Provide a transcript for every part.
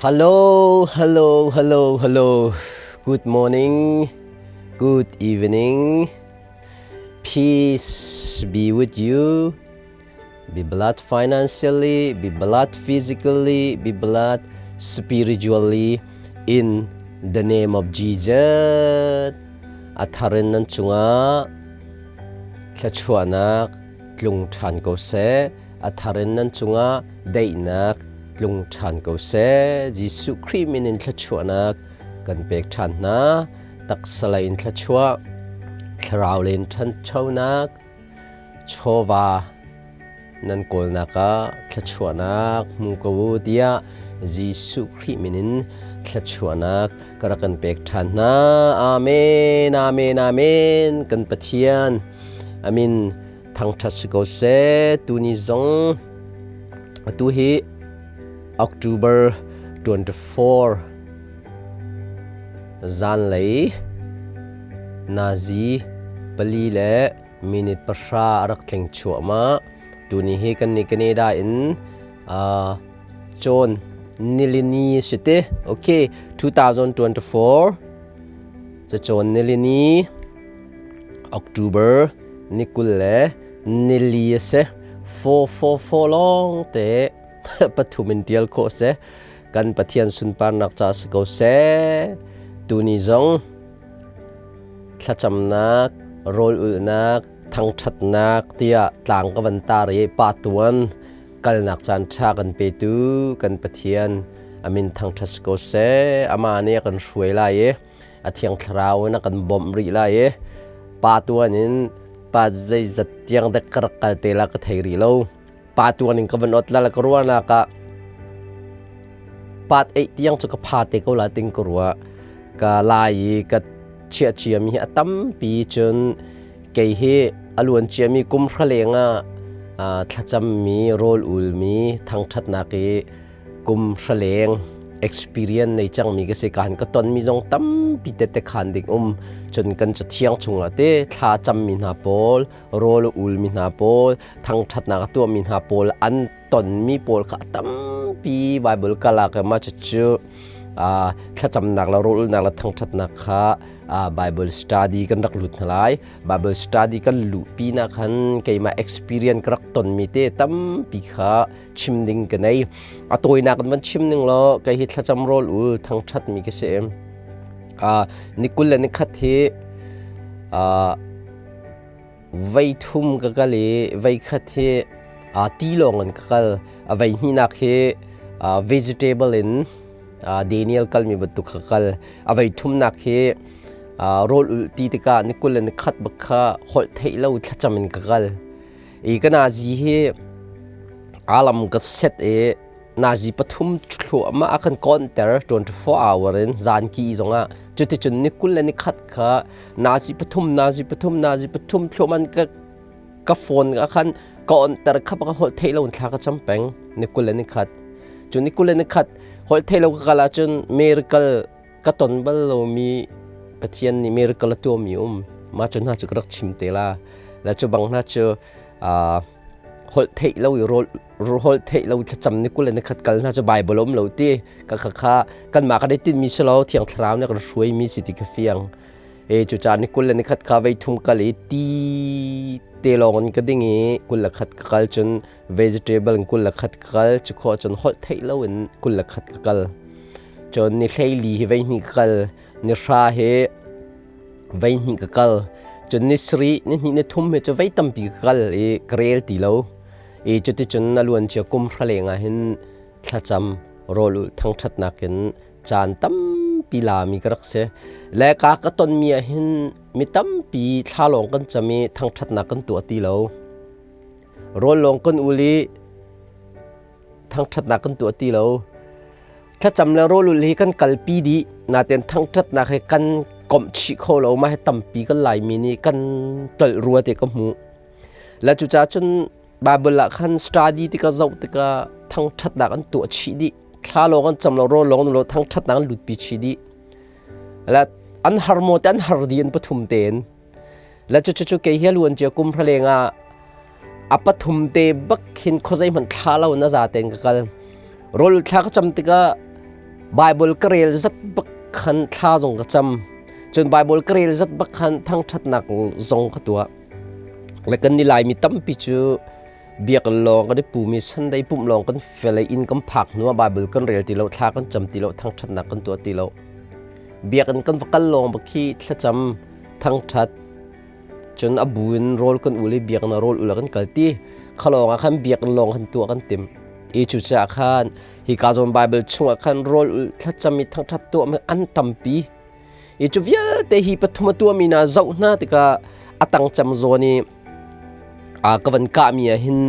Hello, hello, hello, hello. Good morning, good evening. Peace be with you. Be blessed financially, be blessed physically, be blessed spiritually in the name of Jesus. A tharin nan cungah thluachuahnak tlung ṭhan ko seh. A tharin nan cungah daihnak tlung ṭhan ko seh. Jesuh Khrih min in thluachuahnak kan pek ṭhan hna. Taksa lei in thluachuah, thlarau lei in ṭhanchonak, chawva nan kawlnak ah thluachuahnak hmu ko u tiah Jesuh Khrih min in thluachuahnak ka rak kan pek ṭhan hna. Amen, amen, amen. Kan Pathian amin thangṭhat si ko seh. Tuni zong atu hi October 24 zanlei nazi pali le minute pahra a rak tling chuahmah. Tuni hi kan ni Canada in cawn nilini si te. Okay, 2024 cacawn nilini October ni kul le nili a si. 444 lawng te pathum in tial khawh si. Kan Pathian sunparnak ca si ko seh. Tuni zong thlacamnak, rawl ulhnak, thangṭhatnak tiah tlang ka van tar i pa tuan kalnak caan ṭha kan petu kan Pathian amin thangṭhat si ko seh. Amah nih a kan hruai lai i a thiang thlarau in a kan bawmh rih lai i pa tuan in pa zeizat tiang dek ka rak kal te la ka thei rih lo. Pa tuan in ka van ot la ka ruahnak ah pat eih tiang cu ka pha te ko la ting ka ruah. Ka lai i ka chiah ciami hi a tampi cun kei hi a luan ciami kum hra leng ah thlacammi rawl ulmi thangṭhatnak i kum hra leng experience nei cangmi ka si kan ka tonmi zong tampi tette khan ding um cun kan cathiang chungah te thla cammi hna pawl rawl a ulmi hna pawl thangṭhatnak a tuahmi hna pawl an tonmi pawl kha a tampi Bible kalak ma cucu thlacamnak le rawlulnak le thangṭhatnak kha Bible study kan rak lut hna lai. Bible study kan luhpi nak khan keimah experience ka rak tonmi te tampi kha chim ding ka nei. A tawinak kan van chim ning law kei hi thlacam rawl ul thangṭhatmi ka si. Ni kul le ni khat hi Voi thum ka kal i voikhat hi tilawng in ka kal. A voi hnihnak hi vegetable in Daniel kalmi bantuk ka kal. A voi thumnak hi rawl ulh ti tikah ni kul le ni khat bak kha holh theih lo thlacam in ka kal. I ka nazi hi alam ka set i nazi pathum thluahmah a kan kawnter 24 hour in zan ki zongah cuticun ni kul le ni khat kha nazi pathum nazi pathum nazi pathum thluahman ka ka phone ka khan ka onter kha ka holh theih lo thla ka cham peng ni kul le ni khat cu ni kul le ni khat holh theih lo ka kal ahcun miracle ka ton bal lomi Pathian nih miracle a tuahmi um ma cu hna cu ka rak chim te la la cu bang hna cu holh theih lo i rawl holh theih lo thlacam ni kul le ni khat kal hna cu Bible um lo ti ka kha kha kanmah kan i tinmi si lo thiang thlarau nih kan hruai mi si ti ka fiang e cu caan ni kul le ni khat kha vei thum kal i ti te lawng in ka ding i kul le khat ka kal cun vegetable in kul le khat ka kal cu khawh cun holh theih lo in kul le khat ka kal cun ni hlei li hi vei hnih ka kal ni hra hi vei hnih ka kal cun ni sarih ni hnih ni thum hi cu vei tampi ka kal i ka rel ti lo i cuticun a luan cia kum hra leng ah hin thlacam rawl ulh thangṭhatnak in caan tampi lami ka rak si le ka ka tonmi ah hin mi tampi thla lawng kan cam i thangṭhatnak kan tuah ti lo rawl lawng kan ul i thangṭhatnak kan tuah ti lo Thlacam le rawlul hi kan kalpi dih nain thangṭhatnak he kan komh chih kho lo mah hi tampi kan Laimi nih kan tolh rua ti ka hmuh. Le cucaah cun Bible ah khan study tikah zoh tikah thangṭhatnak an tuah chih dih. Thla lawng an cam lo rawl lawng an lo thangṭhatnak an lutpi chih dih. Le an har maw te an har dih an pathum tein. Le cucu kei hi a luan cia kum hra leng ah a pathum te bak khin khuazei hmanh thla lo in a za tein ka kal. Rawl thla ka cam tikah Bible ka rel zat bak khan thla zong ka cam. Cun Bible ka rel zat bak khan thangṭhatnak zong ka tuah. Le kan ni Laimi tampi cu biakinn lawng kan i pum i Sunday pumh lawng kan fel i inn kan phak hnu ah Bible kan rel ti lo, thla kan cam ti lo, thangṭhatnak kan tuah ti lo. Biakinn kan va kal lawng bak khi thlacam, thangṭhat, cun a bu in rawl kan ul i biakinn ah rawl ul ah kan kal ti. Kha lawng ah khan biakinn lawng khan tuah kan tim. I cucaah khan hika zawn Bible chungah khan rawl ul thlacam i thangṭhat tuah mi an tampi. I cu vialte hi pathum a tuahmi hna zoh hna tikah a tang cem zawn i ka van kahmi ah hin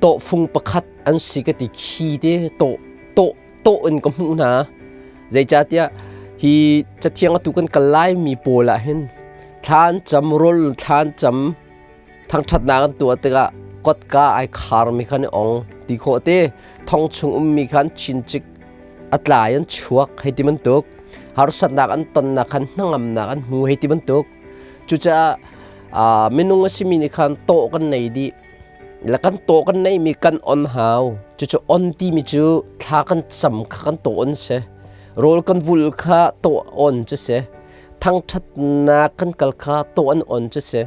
tawhfung pakhat an si ka ti khi te tawh tawh tawh in ka hmuh hna. Zeicahtiah hi cathiang atu kan kal laimi pawl ah hin thlan cam rawl thlan cam thangṭhatnak an tuah tikah kotka ai kharmi khan i ong ti khawh te thong chung ummi khan chincik a tlai an chuak hei ti bantuk harsatnak an tonnak khan hnangamnak an hmu hei ti bantuk cucaah minung a simi nih khan tawh kan nei dih la kan tawh kan neimi kan on hau cucu on timi cu thla kan cam kha kan tawh on si rawl kan vul kha tawh on cu si thangṭhatnak kan kal kha tawh an on cu si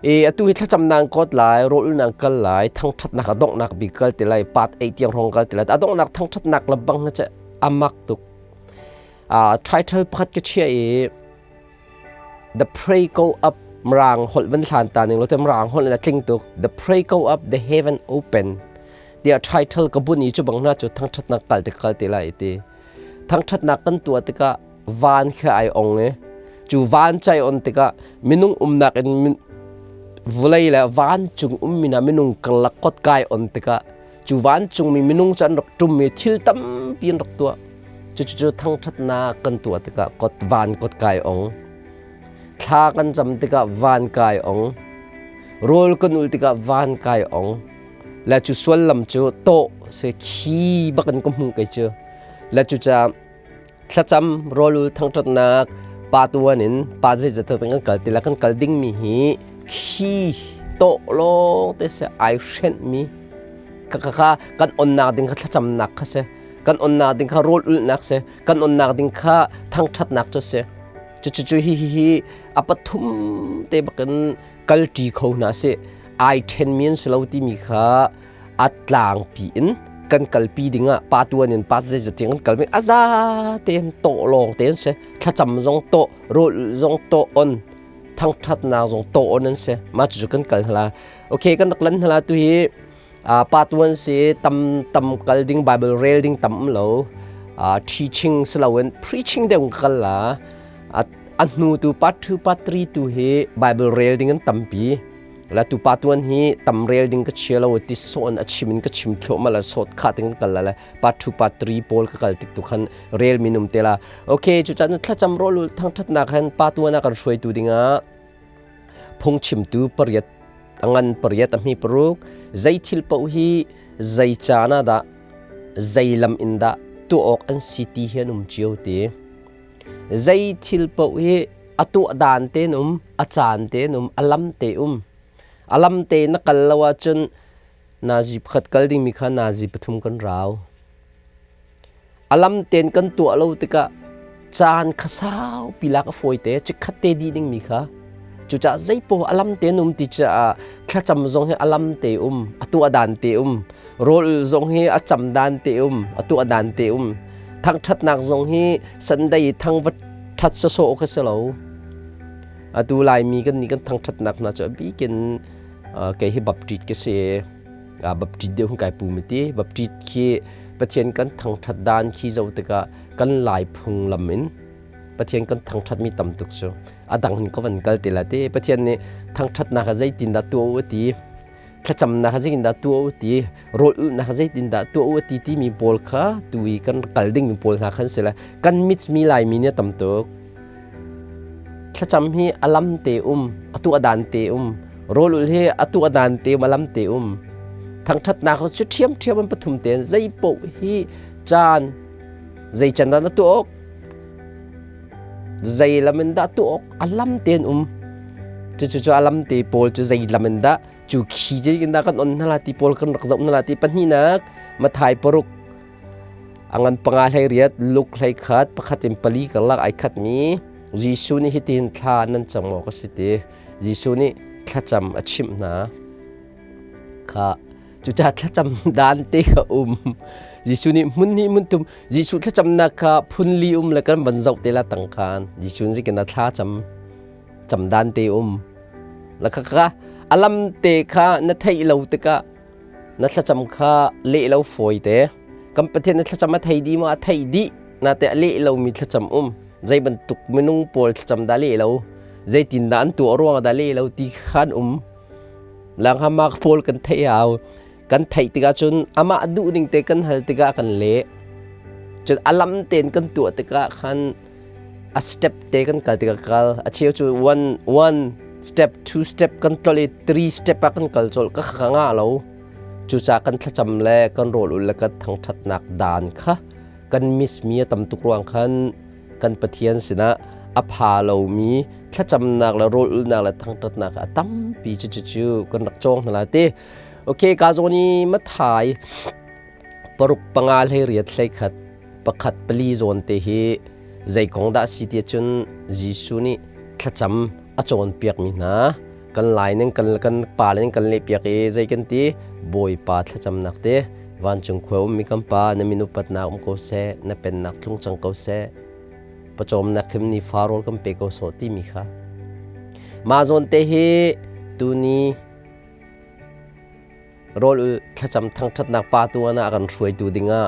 I atu hi thlacamnak kawt lai, rawlulnak kal lai, thangṭhatnak a donghnak bik kal ti lai, part 8 tiang hrawng kal ti lai. A donghnak thangṭhatnak le bang hi cu a mak tuk. Title pakhat ka chia i The Pray Go Up Mirang holh van hlan ta ning lo te Mirang holh in a tling tuk. The Pray Go Up, The Heaven Open tiah title ka bun i cu bang hna cu thangṭhatnak kal te kal te lai ti. Thangṭhatnak kan tuah tikah van khi ai ong i cu van cai on tikah minung umnak in vawlei le vancung ummi hna minung karlak kotkai on tikah cu vancungmi minung cu an rak ṭum i thil tampi an rak tuah. Cucu thangṭhatnak kan tuah tikah kot van kotkai ong. Thla kan cam tikah van kai ong. Rawl kan ul tikah van kai ong. Le cu suallam cu tawh se khi bak in ka hmuh kei cu. Le cucaah thlacam rawlul thangṭhatnak pa tuan in pa zeizat kan kal ti la kan kal dingmi hi khi tawh lawng te se ai hrenhmi kha kha kha kan onnak ding kha thlacamnak kha si kan onnak ding kha rawl ulhnak si kan onnak ding kha thangṭhatnak cu si cucu hi hi hi a pathum te bakin kalṭi kho hna si ai ṭhenmi an si lo timi kha a tlangpi in kan kalpi dingah pa tuan in pa zeizat tiang kan kalmi a za tein tawh lawng tein si thlacam zong tawh rawl zong tawh on thangṭhatnak zong tawh on an si mah cucu kan kal hla okay kan rak lan hla tu hi pa tuan si tam tam kal ding bible rel ding tam lo teaching si loin preaching deuh kal la a hnu tu part 2 part 3 tu hi bible rel ding an tampi La tu pa tuan hi tam rel ding ka chia lo ti sawn a chim in ka chim thluahmah la sawt kha ting kal la part 2 part 3 pawl ka kal tik tu khan rel minum te la okay cu chan thlacam rolul thangthatnak han pa tuan a kan hruaitu dingah phungchimtu pariat angan pariat a hmi paruk zei thil paoh hi zei caan ah dah zei lam in dah tuah awk an si ti hi an um cio ti zei thil paoh hi a tuah dan tein um, a caan tein um, a lam te um. A lam te na kal lo ahcun nazi pakhat kal dingmi kha nazi pathum kan rau. A lam tein kan tuah lo tikah caan kha saupi lak a fawi te, chikkhat te dih dingmi kha. Cucaah zeipaoh a lam tein um ti caah thlacam zong hi a lam te um, a tuah dan te um, rawl zong hi a cam dan te um, a tuah dan te um. Thangṭhatnak zong hi Sunday thang va ṭhat sawsawh kha si lo. Atu Laimi kan nih kan thangṭhatnak hna cu a bikin kei hi Baptist ka si. Baptist deuh hin kai pum ti. Baptist khi Pathian kan thangṭhat dan khi zoh tikah kan Lai phunglam in Pathian kan thangṭhatmi tam tuk cu a dang hin ka van kal ti la ti. Pathian nih thangṭhatnak ah zeitindah tuah u a ti. Thlacamnak ah zeitindah tuah u ti, rawl ulhnak ah zeitindah tuah u ti timi pawl kha tu i kan kal dingmi pawl hna khan si le kan mitmi Laimi nih a tam tuk. Thlacam hi a lam te um, a tuah dan te um, rawl ulh hi a tuah dan te um, a lam te um. Thangṭhatnak cu ṭhiamṭhiam an pathum tein zei paoh hi caan zei can dah na tuah awk zei lam in dah tuah awk a lam tein um cucu cu a lam te pawl cu zei lam in dah cu khi je in dah kan on hna la ti pawl kan rak zoh hna la ti pahnihnak Mathai paruk. A ngan panga hlei riat, luk hlei khat, pakhat in pali karlak ai khatmi Jesuh nih hitihin thla nan cam awk a si ti. Jesuh nih thlacam a chimh hna. Kha cucaah thlacam dan te kha um. Jesuh nih hmun hnih hmun thum Jesuh thlacamnak kha phun li um le kan van zoh te la tang khan Jesuh nih kina thla cam cam dan te um. La kha kha alam te kha na theih lo tikah na thlacam kha leh lo fawi te. Kan Pathian na thlacam a thei dih maw? A theih dih. Nate a leh lomi thlacam um. Zei bantuk minung pawl thlacam dah leh lo? Zeitin dah an tuah ruang dah leh lo ti khan um. Langhamak pawl kan theih hau. Kan theih tikah cun amah duh ning te kan hal tikah kan leh. Cun a lam tein kan tuah tikah khan a step te kan kal tikah kal. A cheu cu one one step, two step kan tlol i three step ah kan kal colh ka kha nga lo. Cucaah kan thlacam le kan rawl ul le kan thangṭhatnak daan kha kan miss mi a tam tuk ruang khan kan Pathian sinah a pha lomi thlacamnak le rawl ulnak le thangṭhatnak a tampi cu cu cu kan rak cawng hna lai ti. Okay, ka zawn i Mathai paruk panga hlei riat hlei khat pakhat pali zawn te hi zei kong dah si ti cun Jesuh nih thlacam a cawnpiakmi hna kan lai ning kan kan pa ning kan lehpiak i zei kan ti Bawipa thlacamnak te vancung khua ummi kan pa na min upatnak um ko seh na pennak tlung cang ko seh pawcawmnak khim ni fa rawl kan pe ko sawh timi kha mah zawn te hi tuni rawl ul thlacam thangṭhatnak pa tu ah kan hruaitu dingah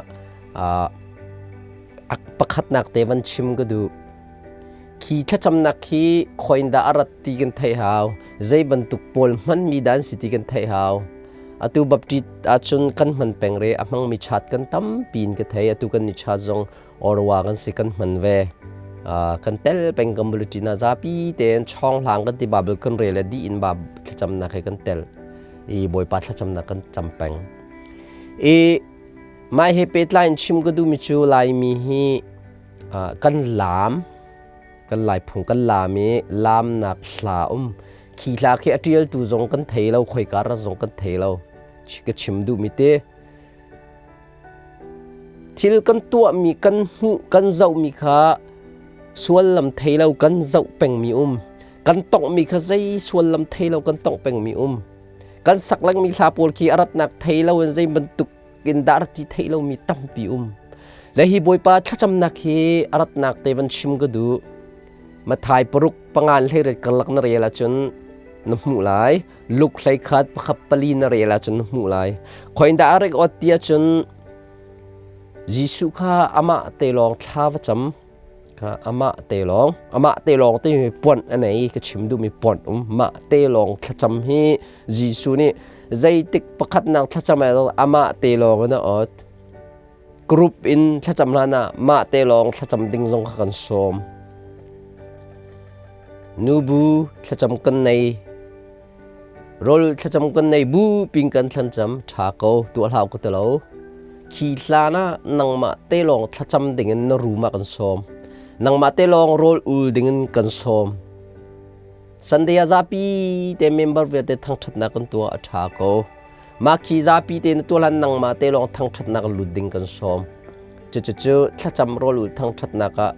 pakhatnak te van chim ka duh. Khi thlacamnak khi khoin dah a rat ti kan theih hau. Zei bantuk pawl hmanmi dah an si ti kan theih hau. Atu Baptist ahcun kan hman peng re a hmangmi chat kan tampi in ka thei. Atu kan ni chat zong Orwa kan si kan hman ve. Kan tel peng kan bulletin ah zapi tein chawng hlang kan ti Bible kan rel le dih in thlacamnak he kan tel. I Bawipa thlacamnak kan cam peng. I mah he pehtlai in chim ka duhmi cu Laimi hi kan laam kan Laiphung kan laam i laamnak hla um khi hla khi a ṭialtu zong kan thei lo khoika rat zong kan thei lo ka chim duhmi te thil kan tuahmi kan hmuh kan zohmi kha suallam thei lo kan zoh pengmi um kan tonghmi kha zei suallam thei lo kan tongh pengmi um kan sak lengmi hla pawl khi a ratnak thei lo in zei bantuk in dah rat ti theih lomi tampi um le hi Bawipa thlacamnak hi a ratnak te van chim ka duh Mathai paruk pangan hleiret karlak na rel ahcun na hmuh lai Luk hlei khat pakhat pali na rel ahcun na hmuh lai khoin dah a rek ot ti ahcun Jesuh kha amah te lawng thla va cam kha amah te lawng amah te lawng te mi puan a nei ka chim duhmi puan um mah te lawng thlacam hi Jesuh nih zeitik pakhatnak thlacam ai amah te lawng in a ot group in thlacam hlan ah mah te lawng thlacam ding zong kha kan sawm nubu thlacam kan nei Rawl thlacam kan nei bu ping kan thlancam ṭha ko tuah hlau ka ti lo. Khi hlan ah nangmah te lawng thlacam dingin na room ah kan sawm. Nangmah te lawng rawl ul dingin kan sawm. Sunday ah zapi te member vialte thangṭhatnak kan tuah a ṭha ko. Mah khi zapi te na tuah hlan nangmah te lawng thangṭhatnak lut ding kan sawm. Cucucu thlacam rawl ul thangṭhatnak ah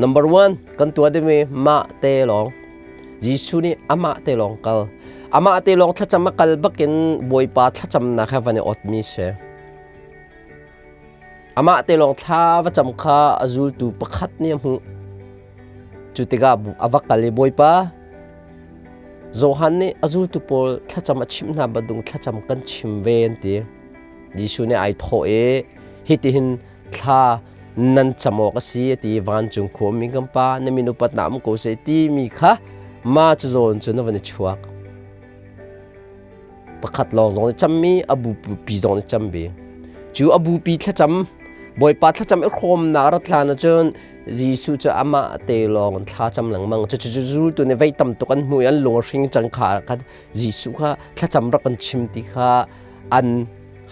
number one kan tuah dingmi mah te lawng Jesuh nih amah te lawng kal. Amah te lawng thlacam a kal bakin Bawipa thlacamnak he van i otmi si. Amah te lawng thla va cam kha a zultu pakhat nih a hmuh. Cu tikah a va kal i Bawipa Johan nih a zultu pawl thlacam a chimh hna bantuk thlacam kan chim ve an ti. Jesuh nih ai thawh i hitihin thla nan cam awk a si a ti vancung khuami kan pa na min upat na um ko seh timi kha ma cu zawn cu na van i chuak pakhat lawng zong nih cammi a bupi zong nih cam ve cu a bupi thlacam bawipa thlacam i hrawmnak rat hlan ahcun Jesuh cu amah te lawng thla cam lengmang cu cu zultu nih vei tam tuk an hmu i an lung a hring cang kha kha Jesuh kha thlacam rak kan chim ti kha an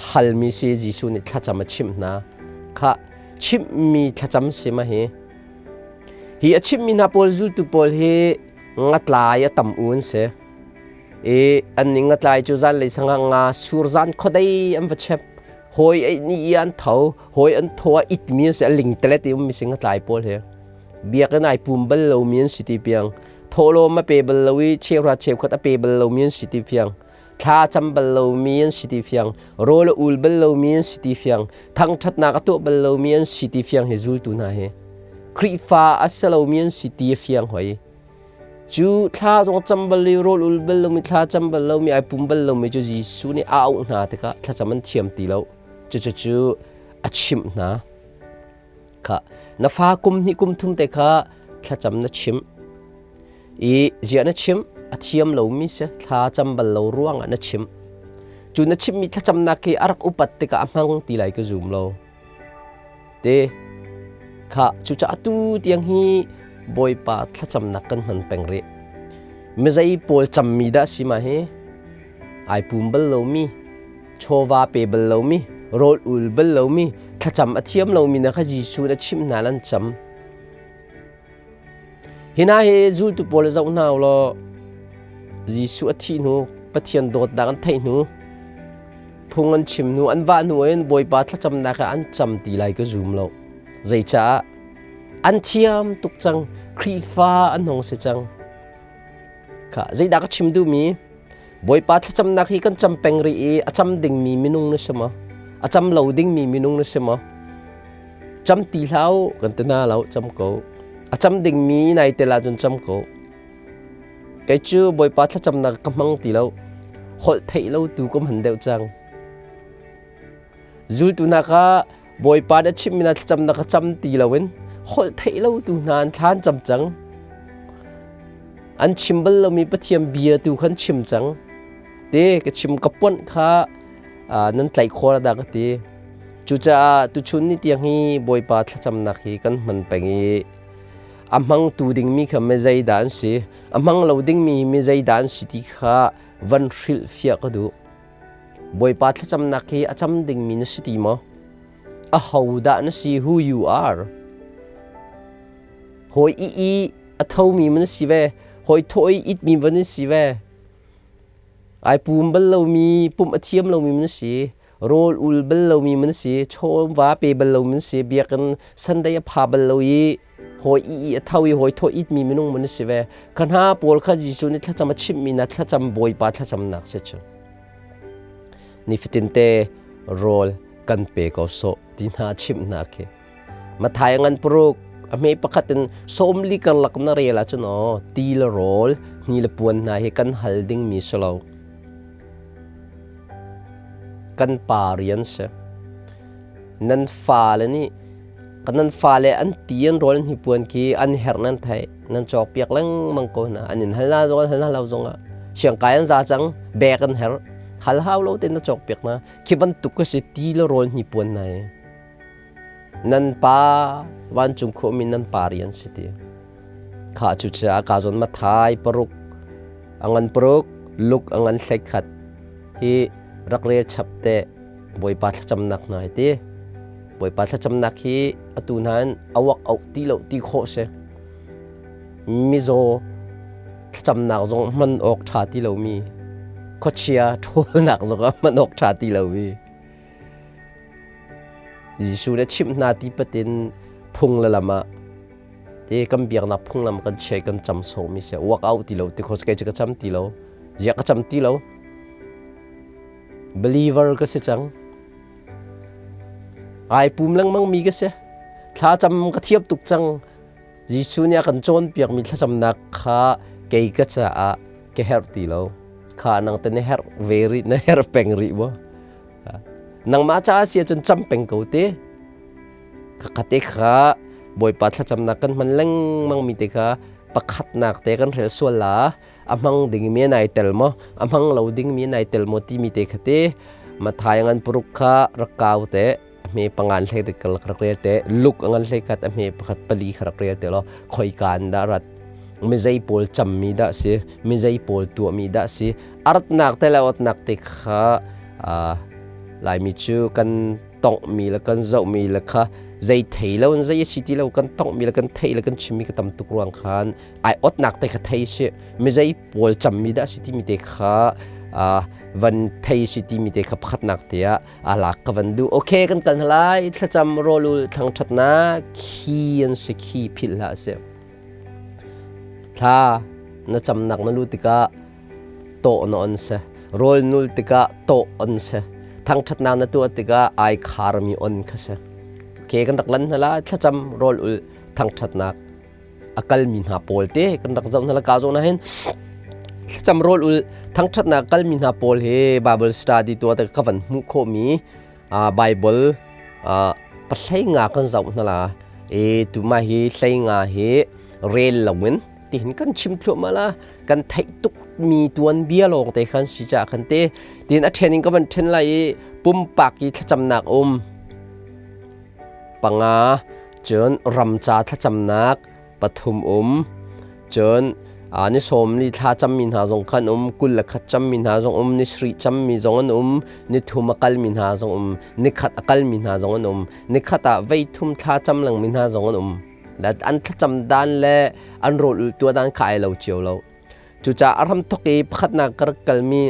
halmi si Jesuh nih thlacam a chimh hna kha chimhmi thlacam si ma hi hi a chimhmi hna pawl zultu pawl hi ngatlai a tam u an si i an ning ngatlai cu zanlei sangah nga sur zan khuadei an va chep. Hawi ei ni i an tho, hawi an tho ah itmi an si, a lingtelet i ummi si ngatlai pawl hi. Biakinn ai pum bal lomi an si ti piang. Thawhlawm a pe bal lo i cheuhra cheukhat a pe bal lomi an si ti fiang. Thla cam bal lomi an si ti fiang. Rawl a ul bal lomi an si ti fiang. Thangṭhatnak a tuah bal lomi an si ti fiang hi zultu hna hi. Khrihfa a si lomi an si ti a fiang hoi. Cu thla zong cam bal i rawl ul bal lomi thla cam bal lomi ai pum bal lomi cu Jesuh nih a auh hna tikah thlacam an thiam ti lo. Cucu cu a chimh hna. Kha na fa kum hnih kum thum te kha thlacam na chimh. I ziah na chimh a thiam lomi si thla cam bal lo ruangah na chimh. Cu na chimhmi thlacamnak hi a rak upat tikah a hmang ti lai ka zum lo. Te kha cucaah atu tiang hi Bawipa thlacamnak kan hman peng rih. Mizei pawl cammi dah si ma hi? Ai pum bal lomi, chawva pe bal lomi, rawl ul bal lomi, thlacam a thiam lomi na kha Jesuh na chimh hna lan cam. Hi hna hi zultu pawl zoh hna u law Jesuh a thih hnu, Pathian dawtnak an theih hnu, phung an chim hnu, an vah hnu in Bawipa thlacamnak ah an cam ti lai ka zum lo. Zeicah? An thiam tuk cang, Khrihfa an hung si cang. Kha zeidah ka chim duhmi? Bawipa thlacamnak hi kan cam peng rih i a cam dingmi minung na si maw? A cam lo dingmi minung na si maw? Cam ti hlah u kan ti hna lo, cam ko. A cam dingmi nai tel ahcun cam ko. Kei cu Bawipa thlacamnak ka hmang ti lo. Holh theih lo tu ka hman deuh cang. Zultu hna kha Bawipa na chimhmi hna thlacamnak ka cam ti loin holh theih lo tu hna an thla an cam cang. An chim bal lomi Pathian bia tu khan chim cang. Te ka chim ka puanh kha nan tlaih khawh dah ka ti. Cucaah tuchun ni tiang hi Bawipa thlacamnak hi kan hman peng i a hmangtu dingmi kha mi zeidah an si, a hmang lo dingmi mi zeidah an si ti kha van hrilhfiah ka duh. Bawipa thlacamnak hi a cam dingmi na si ti maw? Aho dah na si? Who you are? Hawi i i a thomi man si ve, hawi thawh i itmi van si ve. Ai pum bal lomi, pumh a thiam lomi man si, rawl ul bal lomi man si, chawva pe bal lomi man si, biakinn Sunday a pha bal lo i hawi i i a tho i hawi thawh itmi minung man si ve. Kha hna pawl kha Jesuh nih thlacam a chimhmi na thlacam Bawipa thlacamnak si cu. Nifatin te rawl kan pe ko sawh ti hna chimh hna khi. Mathai ngan paruk a hme pakhat in 40 karlak na rel ahcun aw ti le rawl hni le puan hna hi kan hal dingmi si lo. Kan pa rian si. Nan fale nih nan fale an ti an rawl an hnipuan khi an herh nan theih nan cawk piak lengmang ko hna an in hal na zong an hal na lo zong ah siangkai an za cang bek an herh hal hau lo tein na cawk piak hna khi bantuk ka si ti le rawl hnipuan hna hi Nan pa vancung khuami nan pa rian si ti. Kha cucaah ka zawn Mathai paruk a ngan paruk Luke a ngan 11 hi rak rel chap te Bawipa thlacamnak hna hi ti. Bawipa thlacamnak hi atu hna in awak auh ti lo ti khawh si. Mizaw thlacamnak zong hman awk ṭha ti lomi, khuachia ṭhawlnak zong ah hman awk ṭha ti lomi. Jesuh le chimh hna ti patin phung le lam ah te kan biaknak phunglam kan chia kan cam sawhmi si work out ti lo ti kho kei cu ka cam ti lo ziah ka cam ti lo believer ka si cang ai pum lengmang mi ka si thla cam ka thiam tuk cang Jesuh nih a kan cawnpiakmi thlacamnak kha kei ka caah ka herh ti lo kha nang te na herh ve rih na herh peng rih maw Nangmah caah si ahcun cam peng ko te. Khakha te kha Bawipa thlacamnak kan hman lengmang mi te kha pakhatnak te kan rel sual la a hmang dingmi nai tel maw a hmang lo dingmi nai tel maw timi te kha te Mathai ngan paruk kha rak kau te a hme pangan hlei rak rel te luk ngan hlei khat a hme pakhat pali kha rak rel te lo khoi kan dah rat mizei pawl cammi dah si mizei pawl tuahmi dah si aratnak te le awtnak te kha Laimi cu kan tonghmi le kan zohmi le kha zei thei lo in zei a si ti lo kan tonghmi le kan theih le kan chimmi ka tam tuk ruang khan ai otnak te kha thei si mizei pawl cammi dah si timi te kha van thei si timi te kha pakhatnak te ah a lak ka van duh. Okay, kan kal hna lai. Thlacam rawlul thangṭhatnak khi an si khi philh hlah sih. Thla na camnak na lu tikah tawh na on si. Rawl nul tikah tawh on si. Thangṭhatnak na tuah tikah ai kharmi on kha si. Okay, kan rak lan hna lai. Thlacam rawl ul thangṭhatnak a kalmi hna pawl te kan rak zoh hna la ka zawn ah hin thlacam rawl ul thangṭhatnak kalmi hna pawl hi Bible study tuah te ka van hmuh khawhmi Bible pahlei nga kan zoh hna la e tuma hi hlei nga hi rel loin tihin kan chim thluahmah la kan theih tuk mi tuan bia lawng te khan si ca khan te tin a ṭhen in ka van ṭhen lai i pumpak i thlacamnak um panga cun ramca thlacamnak pathum um cun ni sawm li thla cammi hna zong khan um 21 cammi hna zong um ni sarih cammi zong an um ni thum a kalmi hna zong um ni khat a kalmi hna zong an um ni khat ah vei thum thla cam lengmi hna zong an um le an thlacam dan le an rawl ul tua dan kha ai lo cio lo. Cucaah a hramthok i pakhatnak ka rak kalmi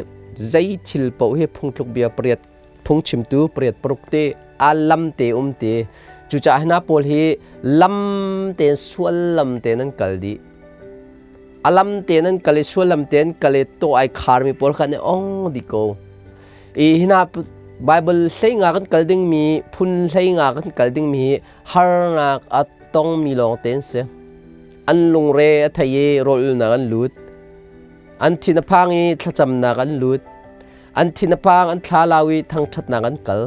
zei thil paoh hi phungthluk bia pariat phungchimtu pariat paruk te a lam te um te. Cucaah hna pawl hi lam tein sual lam tein an kal dih. A lam tein an kal i sual lam tein kal i tawh ai kharmi pawl kha an i ong dih ko. I hina Bible hlei nga kan kal dingmi phun hlei nga kan kal dingmi hi harnak a tongmi lawng te an si. An lungre a thei i rawl ulnak an lut. An thin a phang i thlacamnak an lut. An thin a phang an thlalau i thangṭhatnak an kal.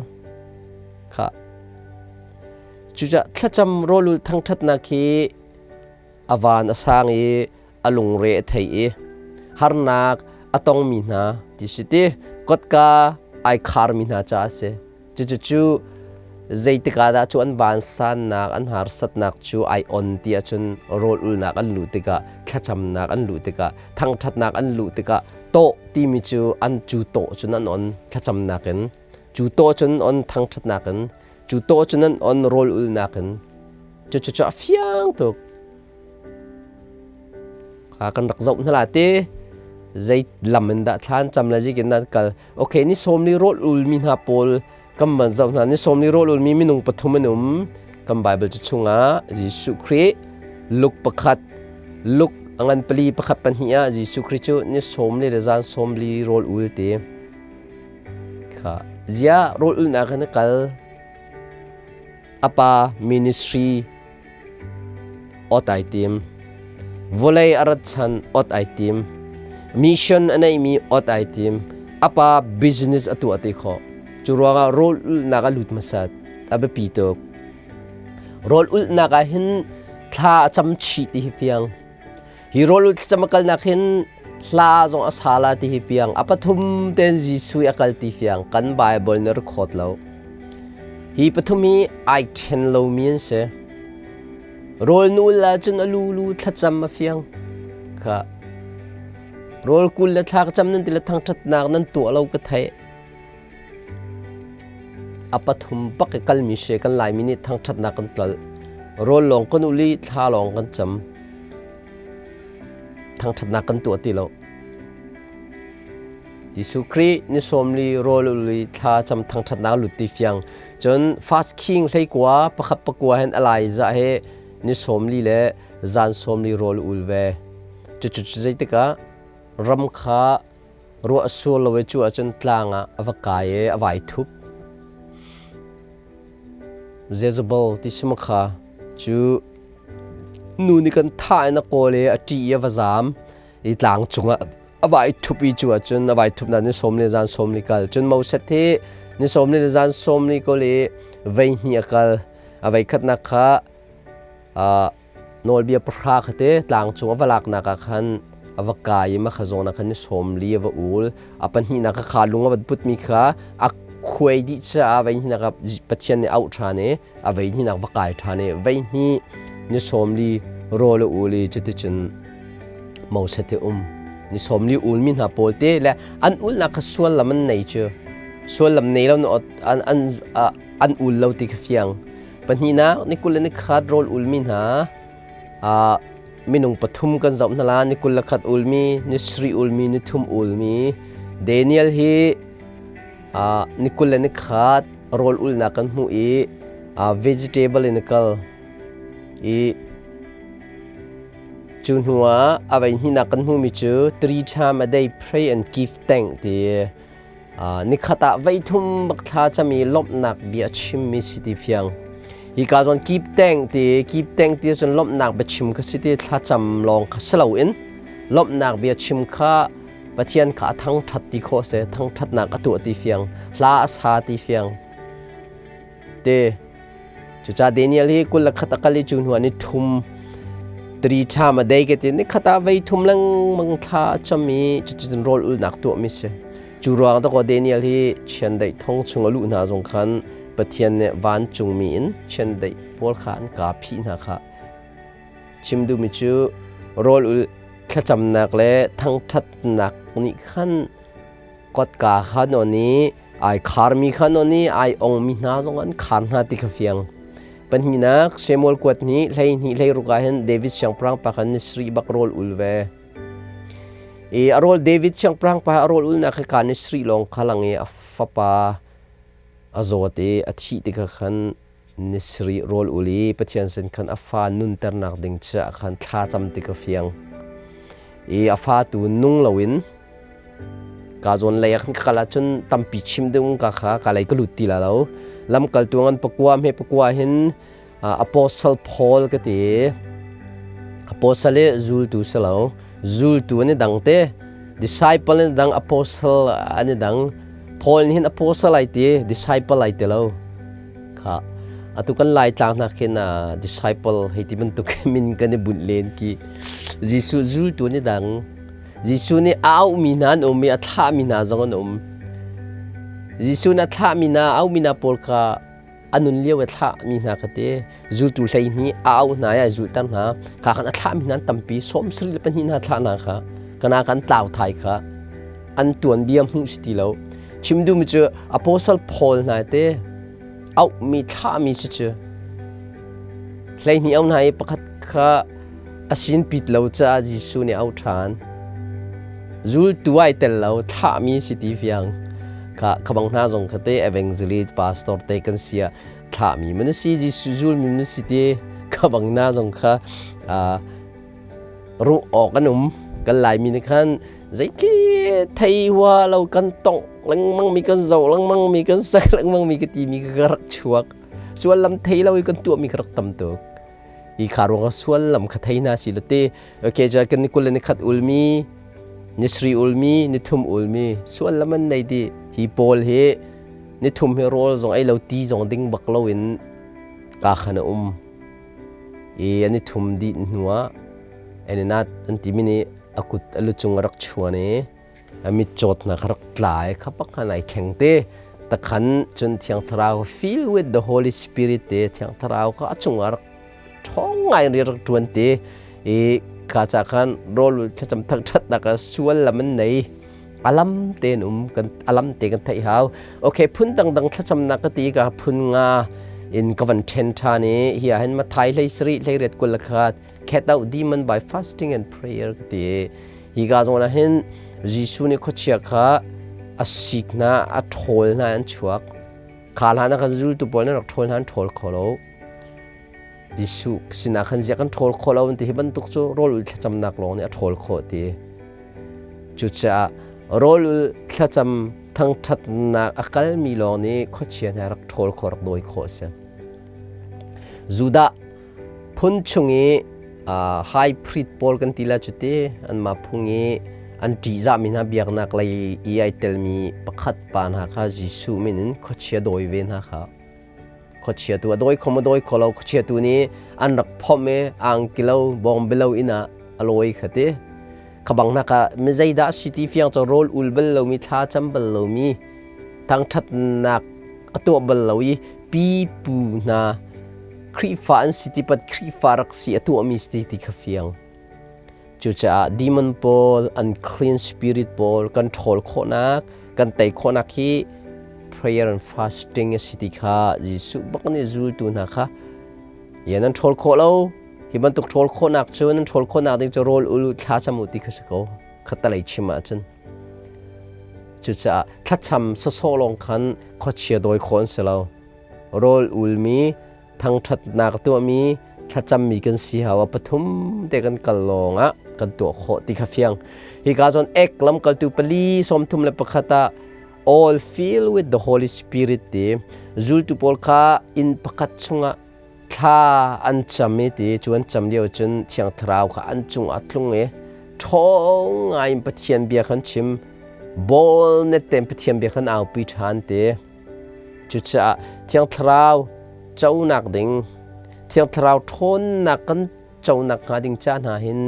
Kha. Cucaah thlacam rawlul thangṭhatnak hi a van a sang i a lungre a thei i harnak a tongmi hna ti si ti kotka ai kharmi hna caah a si. Cucu zeitik ah dah cu an vansannak, an harsatnak cu ai on ti ahcun rawl ulnak an luh tikah, thlacamnak an luh tikah, thangṭhatnak an luh tikah tawh timi cu an cu tawh cun an on thlacamnak in, cu tawh cun on thangṭhatnak in, cu tawh cun an on rawl ulnak in. Cucu cu a fiang tuk. Kha kan rak zoh hna la te. Zei lam in dah thlan cam le zik in nan kal. Okay, ni sawmli rawl ulmi hna pawl kan van zoh hna. Ni sawmli rawl ulmi minung pathum an um. Kan Bible cu chungah Jesuh Khrih Luke pakhat Luke a ngan pali pakhat pahnih ah Jesuh Khrih cu ni sawmli le zan sawmli rawl ul te. Kha zia rawl ulnak in a kal. A pa ministry Awt ai tim. Vawlei a rat chan awt ai tim. Mission a neihmi awt ai tim. A pa business a tuah ti khawh. Cu ruangah rawl ulhnak a lut hmasat. A biapi tuk. Rawl ulhnak ah hin thla a cam chih ti hi fiang. Hi rawl ulh thlacam a kalnak hin hla zong a sa la ti hi piang. A pathum ten Jesuh a kal ti fiang. Kan Bible nih record lo. Hi pathum hi ai ṭhen lomi an si. Rawl nul ahcun a lulu thlacam a fiang. Kha rawl 20 le thla ka cam nan ti le thangṭhatnak nan tuah lo ka theih. A pathum bak i kalmi she kan Laimi nih thangṭhatnak kan tlolh. Rawl lawng kan ul i thla lawng kan cam. Thangṭhatnak kan tuah ti lo. Jesuh Khrih ni sawmli rawl ul i thla cam thangṭhatnak lut ti fiang. Cun First King hleikua pakhat pakua hin Elijah he ni sawmli le zan sawmli rawl ul ve. Cucu zeitikah ram kha ruah sur lo i cu ahcun tlang ah a va kai i a vai thup. Jezebel ti si maw kha cu nu nih kan thah in a kawl i a ṭih i a va zaam i tlang cungah a vai thup i cu ahcun a vai thup na ni sawm le zan sawm li kal. Cun Moses hi ni sawm li le zan sawm li kawl i vei hnih a kal. A vei khatnak kha Nawlbia pahra kha te tlang cung a va laknak ah khan a va kai i mah kha zawn ah khan ni sawm li a va ul. A pahnihnak kha kha lung a van putmi kha a khuai dih caah vei hnihnak ah Pathian nih a auh ṭhan i a vei hnihnak va kai ṭhan i vei hnih ni sawm li rawl a ul i cuticun Moses te um. Ni sawm li ulmi hna pawl te le an ulnak kha suallam an nei cu suallam nei lo an an an ul lo ti kha fiang. Pahnihnak, ni 21 rawl ulmi hna minung pathum kan zoh hna la, ni 21 ulmi, ni sarih ulmi, ni thum ulmi. Daniel hi ni 21 le ni khat rawl ulnak kan hmuh i vegetable in a kal i cu hnu ah a vei hnihnak kan hmuhmi cu three time a day pray and give thank ti nikhat ah vei thum bak thla cam i lawmhnak bia chimmi si ti fiang. Hi ka zawn keep thank ti keep thank ti cun lawmhnak biachim kha si ti thlacam lawng kha si loin lawmhnak bia chim kha Pathian kha a thangṭhat ti khawh si, thangṭhatnak a tuah ti fiang, hla a sa ti fiang. Te cucaah Daniel hi 21 a kal i cu hnu ah ni thum tri ṭham a dei ka ti ni khat ah vei thum lengmang thla a cam i cuticun rawl ulnak tuahmi si. Cu ruang dakaw Daniel hi chiandeih thong chung a luh hna zong khan Pathian nih vancungmi in chiandeih pawl kha an kaa phih hna kha. Chim duhmi cu rawl ul thlacamnak le thangṭhatnak nih khan kotka kha nawn i ai kharmi kha nawn i ai ongmi hna zong an khar hna ti kha fiang. Pahnihnak Samuel kuat hnih 12 16 ah hin David siangpahrang pa khan ni sarih bak rawl ul ve. I a rawl David siangpahrang pa a rawl ulnak hi ka ni sarih lawng kha lang i a fapa a zawt i a thih tikah khan ni sarih rawl ul i Pathian sin khan a fa nunternak ding caah khan thla cam ti ka fiang. I a fa tu nung loin ka zawn lei ah khan ka kal ahcun tampi chim ding ka kha ka lei ka lut ti la lo. Lamkaltu ngan pakua hme pakua hin Apostle Paul ka ti. Apostle i zultu si lo. Zultu an i dang te. Disciple an i dang, apostle an i dang. Paul nih hin apostle ai ti, disciple ai ti lo. Kha atu kan Laitlang hna khin disciple hei ti bantuk min kan i bunh len ki. Jesuh zultu an i dang. Jesuh nih a auhmi hna an um i a thlahmi hna zong an um. Jesuh nih a thlahmi hna, auhmi hna pawl kha a nun lio i thlahmi hna kha te zultu 12 a auh hna i a zulhter hna kha khan a thlahmi hna an tampi 74 hna thlah hna kha kana kan tlau thai kha an tuanbia hmuh si ti lo chim duhmi cu apostle Paul hna te auhmi thlahmi si cu 12 auh hna i pakhat kha a sin pit lo caah Jesuh nih auh ṭhan. Zultu ai tel lo thlahmi si ti fiang. Kha khabang hna zong kha te evangelist pastor te kan sia thlahmi man si Jesuh zulmi man si ti khabang hna zong kha ruh awk an um kan Laimi nih khan zeiti thei hua lo kan tongh lengmang mi kan zoh lengmang mi kan sak lengmang mi ka ti mi ka rak chuak sual lam thei lo i kan tuah mi ka rak tam tuk. Hi kha ruangah sual lam kha thei hna si lo ti. Okay, ja kan ni 21 ulmi, ni 30 ulmi, ni thum ulmi sual lam an nei di. Hi pawl hi ni thum hi rawl zong ei lo ti zong ding bak lo in ka khan a um. I an i thum dih hnuah an an timi nih a kut a lu cung a rak chuan i a mitcawtnak kha rak tla i kha pak khan ai thleng te takhan cun Thiang Thlarau fill with the Holy Spirit te Thiang Thlarau kha a cungah rak ṭhawng ngai in rak ṭuan te i kha ca khan rawl thlacam thangṭhatnak ah sual lam an nei alam te an um kan alam te kan theih hau okay phun dangdang thlacamnak ka ti ka phun nga in ka van ṭhen ṭhan i hi ah hin Mathai 17 18 21 cast out demon by fasting and prayer ka ti Hika zawn ah hin Jesuh nih khuachia kha a sik hna, a ṭhawl hna an chuak. Kha hlan ah khan zultu pawl nih rak ṭhawl hna an ṭhawl kho lo. Jesuh sinah khan ziah kan ṭhawl khawh lo an ti hi bantuk cu rawl ul thlacamnak lawng nih a ṭhawl khawh ti. Cucaah rawl ul thlacam thangṭhatnak a kalmi lawng nih khuachia hna rak ṭhawl khawh rak dawi khawh a si. Judah Phun chung i high priest pawl kan ti lai cu ti anmah phung i an ṭihzahmi hna biaknak lei i ai telmi pakhat pa hna kha Jesuh min in khuachia dawi ve hna kha khuachia tu a dawi kho maw dawi kho lo khuachia tu nih an rak phomh i angki lo bawngbi lo inn ah a lawi kha ti kha bang hna kha mi zeidah a si ti fiang cu rawl ul bal lomi thla cam bal lomi thangṭhatnak a tuah bal lo i pipu hna Khrihfa an si ti pat Khrihfa rak si a tuahmi si ti kha fiang. Cucaah demon pawl, unclean spirit pawl kan ṭhawl khawhnak, kan tei khawhnak hi prayer and fasting a si ti kha Jesuh bak nih zultu hna kha ya nan ṭhawl khawh lo hi bantuk ṭhawl khawhnak cu nan ṭhawl khawhnak ding cu rawl ul thla cam u ti kha si ko khatalei chim ahcun. Cucaah thlacam sawsawh lawng khan khuachia dawi khawh an si lo. Rawl ulmi, thangṭhatnak tuahmi, thlacammi kan si hau a pathum te kan kal lawng ah kan tuah khawh ti kha fiang. Hika zawn ek lamkaltu pali 31 ah all filled with the Holy Spirit ti zultu pawl kha inn pakhat chungah thla an cam i ti cu an cam lio cun Thiang Thlarau kha an cungah tlung i ṭhawng ngai in Pathian bia khan chim bawl net tein Pathian bia khan aupi ṭhan ti. Cucaah Thiang Thlarau conak ding, Thiang Thlarau ṭhawnnak kan conak hnga ding ca hna hin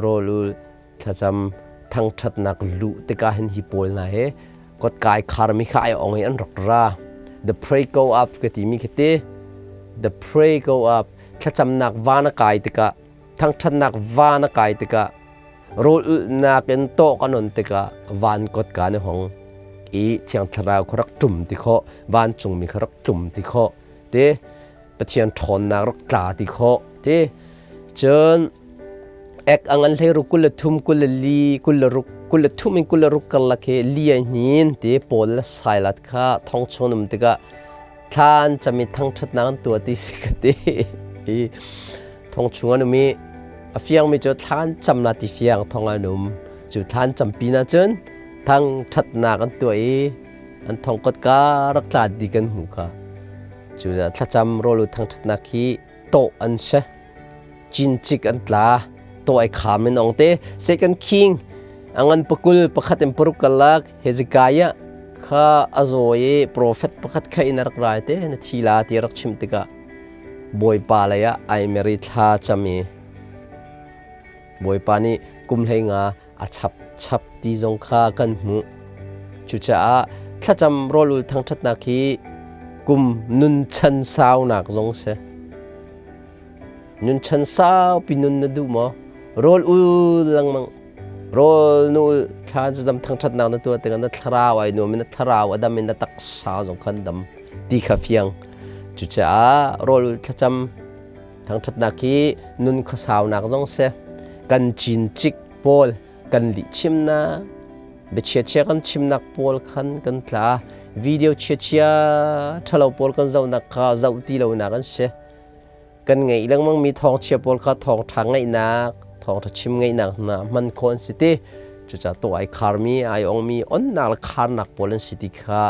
rawlul thlacam thangṭhatnak luh tikah hin hi pawl hna hi kotkai kharmi kha ai ong i an rak ra. The pray go up ka timi khi ti. The pray go up thlacamnak van a kai tikah thangṭhatnak van a kai tikah rawl ulhnak in tawh kan on tikah van kotka na hong i Thiang Thlarau kha rak ṭum ti khawh, vancungmi kha rak tlum ti khawh te Pathian ṭhawnnak rak tla ti khawh te. Cun ek a ngan hlei ruk 23 24 26 23 in 26 karlak hi li ai hnin te Paul le Silas kha thong chung um tikah thlan cami thangṭhatnak an tuah ti si ka ti. I thong chung an um i a fiangmi cu thlan cam na ti fiang thong an um cu thlan campi na cun thangṭhatnak an tuah i an thong kotka rak tla di kan hmu kha. Cu thlacam rawlu thangṭhatnak hi tawh an si, cincik an tla, tawh ai kham in ong te. Second King a ngan pakul pakhat in paruk kalak Hezekiah kha a zaw i profet pakhat kha in a rak rai te na thi la ti rak chim tikah Bawipa lei ah ai meri thla cam i Bawipa nih kum hlei nga a chap chap ti zong kha kan hmuh. Cucaah thlacam rawlul thangṭhatnak hi kum nun chan saunak zong si. Nun chan saupi nun na duh maw? Rawl ul lengmang. Rawl nu ul thla dam thangṭhatnak na tuah tikah na thlarau ai nuam i na thlarau a dam i na taksa zong khan dam ti kha fiang. Cucaah rawl ul thlacam thangṭhatnak hi nun khuasaunak zong si. Kan cincik pawl kan lihchimnak biachia kan chimnak pawl khan kan tla. Video chia ṭhalo pawl kan zohnak kha zoh ti lonak an si. Kan ngeih lengmangmi thawngchia pawl kha thawngṭha ngaihnak, thawngṭha chim ngaihnak hna hman khawh an si ti. Cucaah to ai kharmi, ai ongmi, onnak le kharnak pawl an si ti kha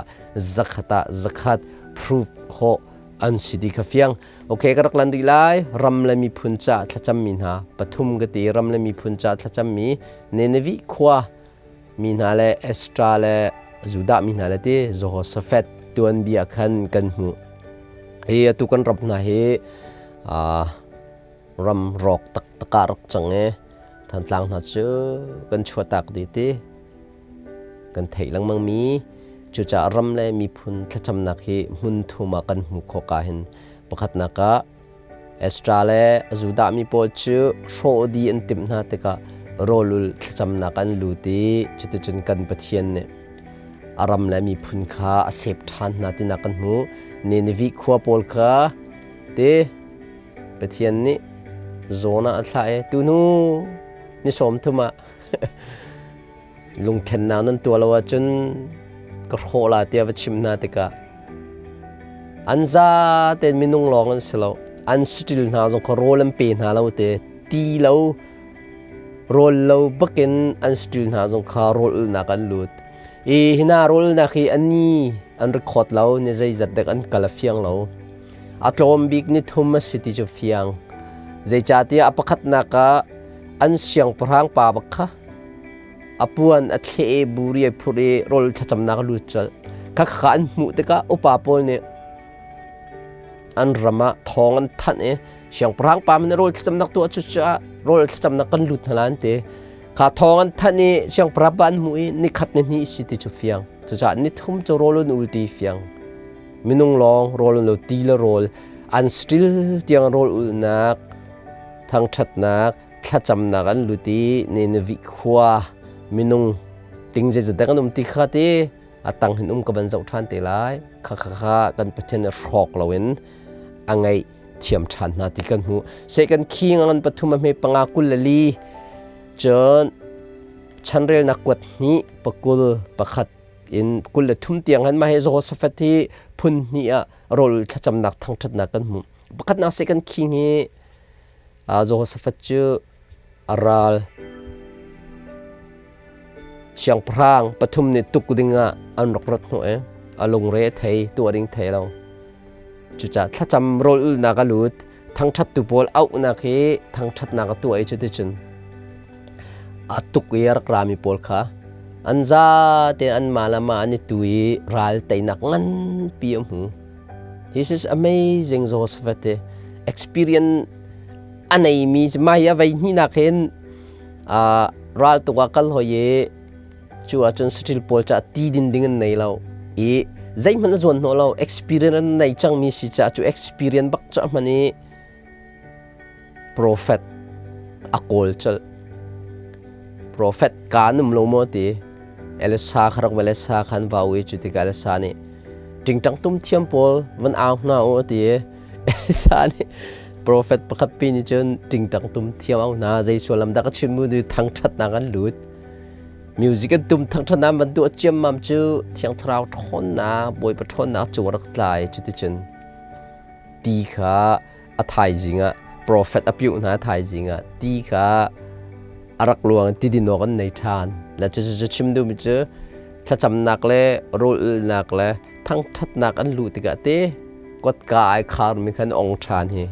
zakhat ah zakhat proof khawh an si ti kha fiang. Okay, ka rak lan rih lai. Ram le miphun caah thlacammi hna pathum ka ti. Ram le miphun caah thlacammi Nineveh khua mi hna le Estra le Judah mi hna le ti Jehoshaphat tuanbia khan kan hmuh. Hi atu kan ram hna hi ram rawk taktak ah rak cang i Thantlang hna cu kan chuahtak dih ti kan theih lengmang mi. Cucaah ram le miphun thlacamnak hi hmun thum ah kan hmuh khawh ka hin pakhatnak ah Ezra le Judah mi pawl cu hrawh dih an timh hna tikah rawlul thlacamnak an lut i cuticun kan Pathian nih a ram le miphun kha a sep ṭhan hna tinak kan hmuh. Nineveh khua pawl kha ti Pathian nih Jonah a thlah i tuhnu ni 30 ah lungthlennak nan tuah lo ahcun ka hrawh la tiah va chim hna tikah an za tein minung lawng an si lo, an saṭil hna zong kha rawl an pe hna lo te, ti lo rawl lo bakin an saṭil hna zong kha rawl ulnak an lut i hina rawl ulnak hi ani an record lo, ni zeizat dek an kal a fiang lo, a tlawm bik ni thum a si ti cu fiang. Zeicahtiah a pakhatnak ah an siangpahrang pa bak kha a puan a thleh i buri a phurh i rawl thlacamnak a lut colh. Khakha an hmuh tikah upa pawl nih an ram ah thawng an thanh i siangpahrang pa nih rawl thlacamnak tuah cucaah rawl thlacamnak kan lut hna la an ti. Kha thawng an thanh i siangpahrang pa an hmuh i nikhat ni hnih si ti cu fiang. Cucaah ni thum cu rawl an ul ti fiang. Minung lawng rawl an lo, ti le rawl an still tiang rawl ulnak thangṭhatnak thlacamnak an lut i Nineveh khua minung ting zeizat dek an um ti kha ti a tang hin um ka van zoh ṭhan te lai. Kha kha kha kan Pathian nih hrawk loin a ngeih thiam ṭhan hna ti kan hmuh. Second King a ngan pathum a hme panga 24, cun chanrelnak kuat hnih pakul pakhat. in 23 tiang han mah hi Jehoshaphat hi phun hnih ah rawl thlacamnak thangṭhatnak kan hmuh. Pakhatnak Second King hi Jehoshaphat cu a ral siangpahrang pathum nih tuk dingah an rak rat hnawh i a lungre a thei, tuah ding thei lo. Cucaah thlacam rawl ulnak a lut, thangṭhattu pawl auhnak hi thangṭhatnak a tuah i cuticun a tuk i a rak rami pawl kha an zate anmah le mah an i tu i ral teinak nganpi a hmu. This is amazing Jehoshaphat experience a neimi mai a vei hnihnak hin ral tuk ah kal hoi i cu ahcun saṭil pawl ca ti din ding an nei lo i zeihmanh a zuan hnawh lo. Experience an nei cangmi si caah cu experience bak cu a hman i prophet a kawl colh. Prophet ka an um lo maw ti Elisa kha rak Elisa khan vau i cu tikah Elisa nih ṭingṭang tum thiam pawl van au hna u a ti i Elisa nih prophet pakhat pi nih cun ṭingṭang tum thiam au hna zei suallam dah ka chim mu ti thangṭhatnak an lut. Music an tum thangṭhatnak an van tuah ciammam cu Thiang Thlarau ṭhawnnak Bawipa ṭhawnnak cung a rak tlai. Cuticun ti kha a thaizing ah prophet a piuh hna thaizing ah ti kha a rak luang ti din awk an nei ṭhan. Le cucu chim duhmi cu thlacamnak le rawlulnak le thangṭhatnak an luh tikah te kotka ai kharmi khan ong ṭhan hi.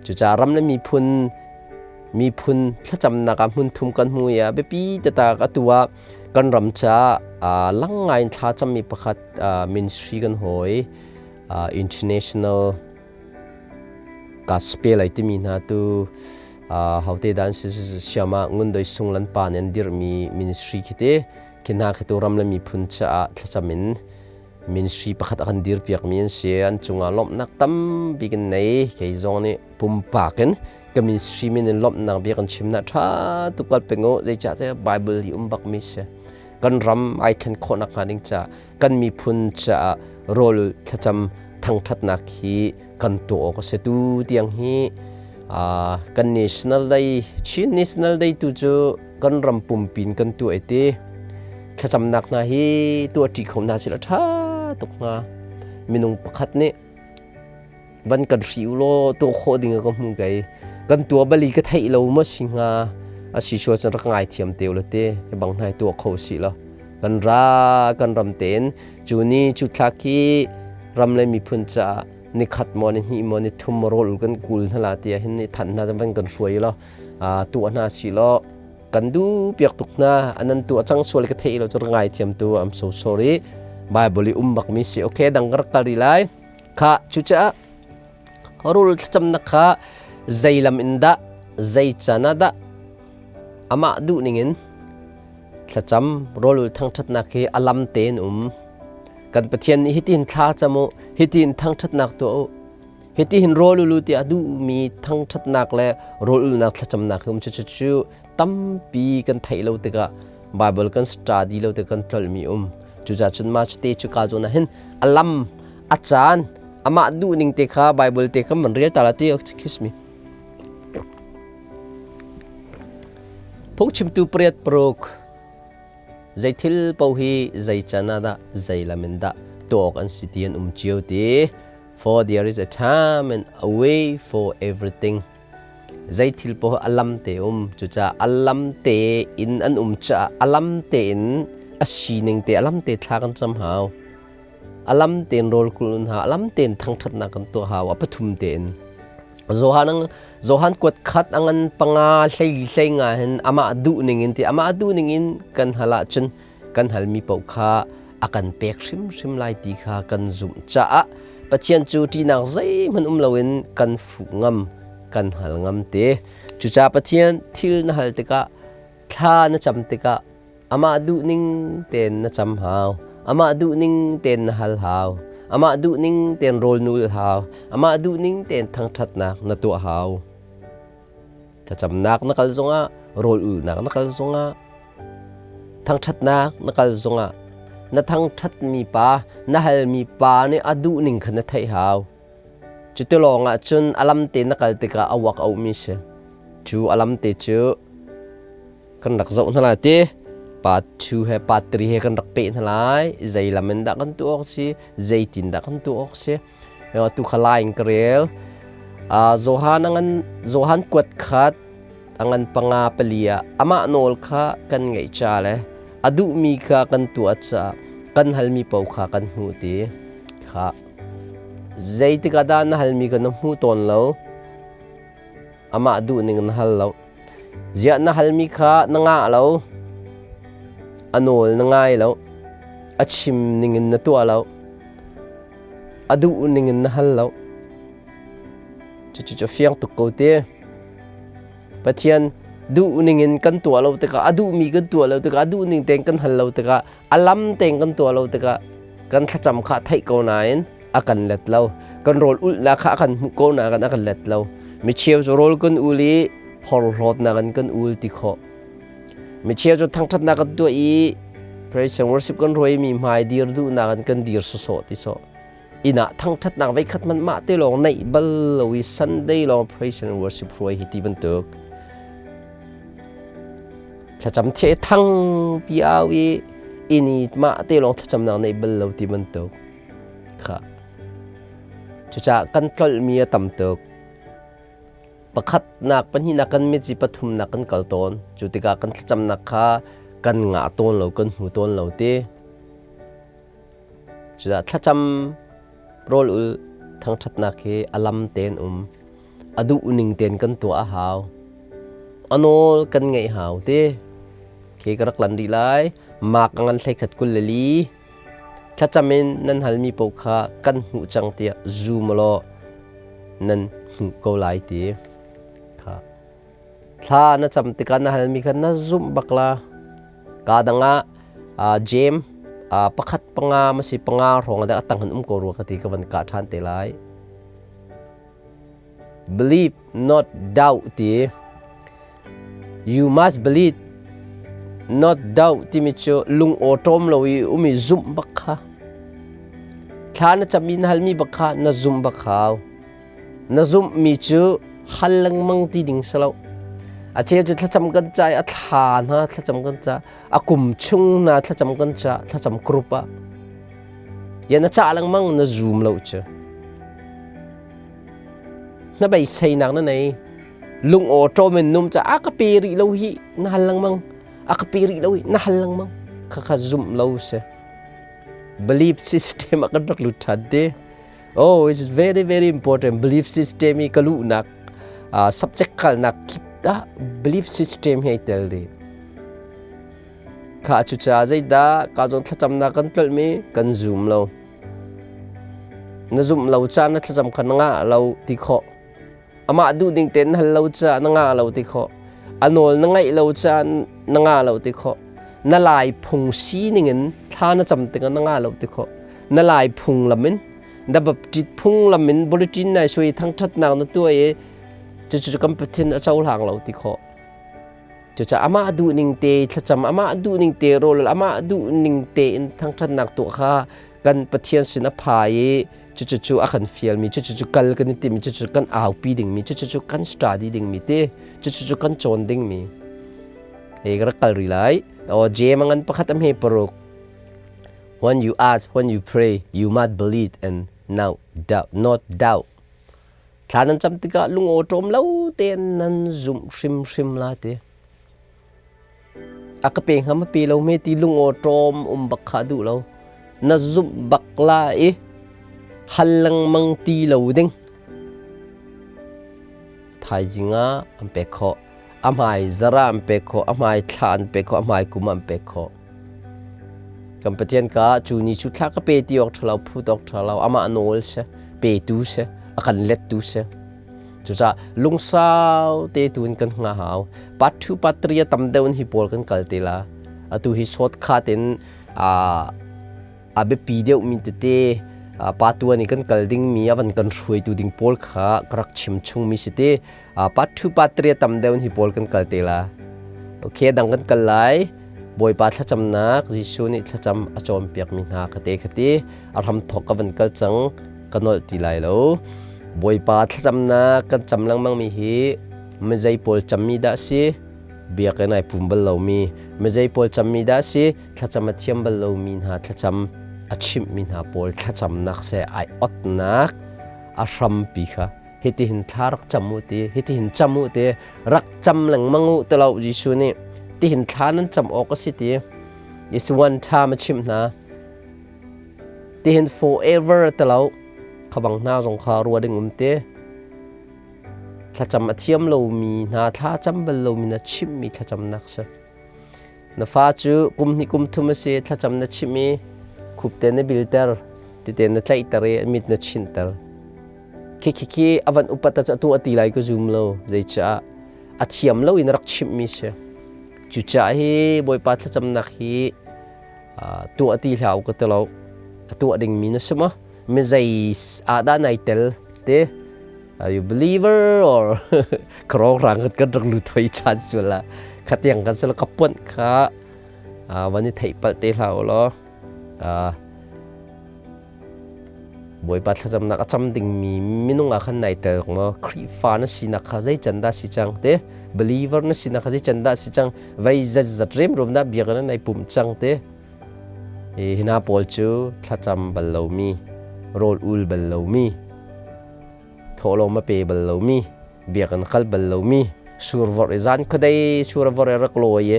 Cucaah ram le miphun miphun thlacamnak ah hmun thum kan hmu i a biapi taktak. Atu ah kan ram caah lang ngai in thla cammi pakhat ministry kan hawi international gospel ai timi hna tu hote dan siama ngundoi sunglan pa nih an dirhmi ministry khi te khi hna khi tu ram le miphun caah thlacam in ministry pakhat a kan dirpiakmi an si. An cungah lawmhnak tampi kan nei. Kei zong nih pumpak in ka ministry min in lawmhnak bia kan chim na ṭha tuk kal peng u, zeicahtiah Bible hi um bakmi si. Kan ram ai thlen khawh nakhnga ding caah, kan miphun caah rawl thlacam thangṭhatnak hi kan tuah awk a si. Tu tiang hi kan National Day, Chin National Day tu cu kan ram pumpi in kan tuah i ti thlacamnak hna hi tuah ṭi kho hna sila ṭha tuk hnga. Minung pakhat nih van kan hri u law tuah khawh ding ka hmu kei kan tua bali ka theih lo ma si hnga a si sua cun rak ngai thiam te ula te hi bang hnai tuah kho si lo. Kan ra kan ram tein cu ni cu thla khi ram le miphun caah ni khat maw, ni hnih maw, ni thum maw rawl kan kul hna la tia hin ni than hna van kan hruai lo tuah hna si law kan du piak tuk hna. Anan tu acang sual ka thei lo cu ngai thiam tu. I'm so sorry. Bible i um bak mi si. Okay, dang rak kal ri lai kha. Cucaah rul thlacamnak kha zei lam in dah, zei can ah dah amah duh ning in thlacam rawlul thangṭhatnak hi a lam tein um. Kan Pathian nih hitin thla cam u, hitin thangṭhatnak tuah u, hitihin rawl ulu tiah duhmi thangṭhatnak le rawl ulnak thlacamnak hi um. Cu cu tampi kan theih lo tikah, Bible kan study lo tikah kan tlolhmi um. Cucaah cun mah te cu ka zawn ah hin a lam, a caan, amah duh ning te kha Bible te kha man rel ta la ti. Excuse me. Phungchimtu pariat paruk. Zei thil paoh hi zei can ah dah, zei lam in dah tuah awk an si ti an um cio ti. For there is a time and a way for everything. Zei thil paoh a lam te um. Cucaah a lam te in an um caah a lam te in a sining te, a lam te thla kan cam hau, a lam tein rawl kul un hau, a lam tein thangṭhatnak kan tuah hau. A pathum tein Johan Johan kuat khat a ngan panga hlei hlei nga hin amah duh ning in ti amah duh ning in kan hal ahcun kan halmi paoh kha a kan pek hrimhrim lai ti kha kan zumh caah Pathian cu ṭihnak zeihmanh um loin kan fuh ngam, kan hal ngam te. Cucaah Pathian thil na hal tikah, thla na cam tikah amah duh ning tein na cam hau, amah duh ning tein na hal hau, amah duh ning tein rawl nul hau, amah duh ning tein thangṭhatnak na tuah hau. Thlacamnak na kal zongah, rawl ulnak na kal zongah, thangṭhatnak na kal zongah na thangṭhatmi pa, na halmi pa nih a duh ning kha na theih hau. Cuti lawng ah cun a lam te na kal tikah a uak a ummi si. Cu a lam te cu kan rak zoh hna lai ti. Part 2 he part 3 he kan rak peh hna lai. Zei lam in dah kan tuah awk si, zeitin dah kan tuah awk si. Tu kha lai in ka rel. Johan angan Johan kuat khat angan panga pali ah amah nawl kha kan ngeih cha le a duhmi kha kan tuah ca kan halmi paoh kha kan hmuh ti kha zeitik ah dah na halmi kha na hmu tawn lo. Amah duh ning na hal lo. Ziah na halmi kha na ngah lo. A nawl na ngai lo. A chim ning in na tuah lo. A duh ning in na hal lo. Cucu cu fiang tuk ko ti. Pathian duh ning in kan tuah lo tikah, a duhmi kan tuah lo tikah, a duh ning tein kan hal lo tikah, a lam tein kan tuah lo tikah kan thlacam kha theih ko nain a kan let lo. Kan rawl ulhnak kha a kan hmuh ko nain a kan let lo. Mi cheu cu rawl kan ul i phorhlawtnak in kan ul ti khawh. Mi cheu cu thangṭhatnak kan tuah i praise and worship kan ruai mi hmai dir duhnak in kan dir sawsawh ti sawh. Inn ah thangṭhatnak veikhat hmanh mah te lawng neih bal lo i Sunday lawng praise and worship hruai hi ti bantuk. Thlacam the thang pi au i inn i mah te lawng thlacamnak neih bal lo ti bantuk. Kha. Cucaah kan tlolhmi a tam tuk. Pakhatnak, pahnihnak kan mit i pathumnak kan kal tawn. Cu tikah kan thlacamnak kha kan ngah tawn lo, kan hmu tawn lo ti. Cucaah thlacam rawl ul thangṭhatnak hi a lam tein um. A duh ning tein kan tuah a hau. A nawl kan ngeih hau ti. Khi ka rak lan rih lai. Mak a ngan hleikhat 24. Thlacam in nan halmi paoh kha kan hmuh cang tiah zum law nan hmuh ko lai ti. Kha. Thla na cam tikah na halmi kha na zumh bak la. Ka dang ah James pakhat panga masi panga hrawng ah a tang han um ko rua ka ti ka van kah ṭhan te lai. Believe not doubt ti. You must believe not doubt timi cu lung awṭawm lo i umi zumh bak kha. Thla na cam i na halmi bak kha na zumh bak hau. Na zumhmi cu hal lengmang ti ding si lo. A cheu cu thlacam kan ca i a thla hna thlacam kan ca, a kum chung hna thlacam kan ca, thlacam group ah. Ya na cah lengmang na zum lo cu. Na beiseinak na nei. Lung aw ṭawm in num ca a ka pe rih lo hi na hal lengmang. A ka pe rih lo hi na hal lengmang. Khakha zumh lo si. Belief system a kan rak lut ṭhan te. Oh, it's very very important. Belief system i ka luhnak subject kalnak kip dah belief system hi tel dih. Kha cucaah zeidah ka zawn thlacamnak kan tlolhmi kan zum lo. Na zumh lo caan na thlacam kha na ngah lo ti khawh. Amah duh ding tein na hal lo caah na ngah lo ti khawh. A nawl na ngaih lo caah na ngah lo ti khawh. Na lai phung sining in thla na cam tikah na ngah lo ti khawh. Na lai phung lam in na baptit phung lam in bulletin nai sui thangṭhatnak na tuah i cucu kan Pathian a cohlang lo ti khawh. Cucaah amah duh ning te thlacam, amah duh ning te rawl, amah duh ning tein thangṭhatnak tuah kha kan Pathian sin a pha i cucu a kan fialmi, cucu kal kan i timmi, cucu kan aupi dingmi, cucu kan study dingmi te, cucu kan cawn dingmi. Hei ka rak kal rih lai. O J mangan pakhat am he paruk. When you ask, when you pray, you must believe and now doubt, not doubt. Thla nan cam tikah lung awṭawm lo tein nan zumh hrimhrim la ti. A ka pe hnga ma pe lo hme ti lung awṭawm um bak kha duh lo. Na zumh bak la i hal lengmang ti lo ding. Thaizing ah an pek khawh. A hmai zara an pek khawh, a hmai thla an pek khawh, a hmai kum an pek khawh. Kan Pathian ka cu ni cu thla ka pe ti awk ṭha lo, phut awk ṭha lo, amah nawl si, petu si, a kan lettu si. Cucaah lungsau te tu in kan hnga hau. Part 2, part 3 a tam deuh in hi pawl kan kal te la. Atu hi shortcut in a biapi deuhmi tete pa tuan i kan kal dingmi a van kan hruaitu ding pawl kha ka rak chim chungmi si te. Part 2, part 3 a tam deuh in hi pawl kan kal te la. Okay, dang kan kal lai. Bawipa thlacamnak Jesuh nih thlacam a cawnpiakmi hna ka te khati a hram thawk ka van kal cang ka nolh ti lai lo. Bawipa thlacamnak kan cam lengmangmi hi mizei pawl cammi dah si? Biakinn ai pum bal lomi, mizei pawl cammi dah si, thlacam a thiam bal lomi hna thlacam a chimhmi hna pawl thlacamnak se ai otnak a hrampi kha hitihin thla rak cam u ti, hitihin cam u ti, rak cam lengmang u ti lo Jesuh nih tihin thla nan cam awk a si ti. It's one time a chimh hna. Tihin forever ti lo. Kha bang hna zong kha rua ding um ti. Thlacam a thiam lomi hna thlacam bal lomi na chimhmi thlacamnak si. Na fa cu kum hnih kum thum a si thlacam na chimh i khupte na bilter tite na tlaihter i mit na chinhter. Khi khi khi a van upat ah atu a ti lai ka zum lo zeicah a thiam lo in rak chimhmi si. Cucaah hi Bawipa thlacamnak hi tuah ti hlah u ka ti lo. A tuah dingmi na si maw? Mi zei ah dah nai tel te? Are you believer or krong rang kan rak lut hoi chan sual khatiang kan sel ka puan kha van i theih palh te hlah u law Bawipa thlacamnak a cam dingmi minung ah khan nai tel maw Khrihfa na sinak kha zei can dah si cang te believer na sinak kha zei can dah si cang vei zat zat rem rum dah biakinn nai pum cang te hi hna pawl cu thlacam bal lomi rawl ul bal lomi thawhlawm a pe bal lomi biakinn kal bal lomi survor i zan khuadei survor i rak lawi i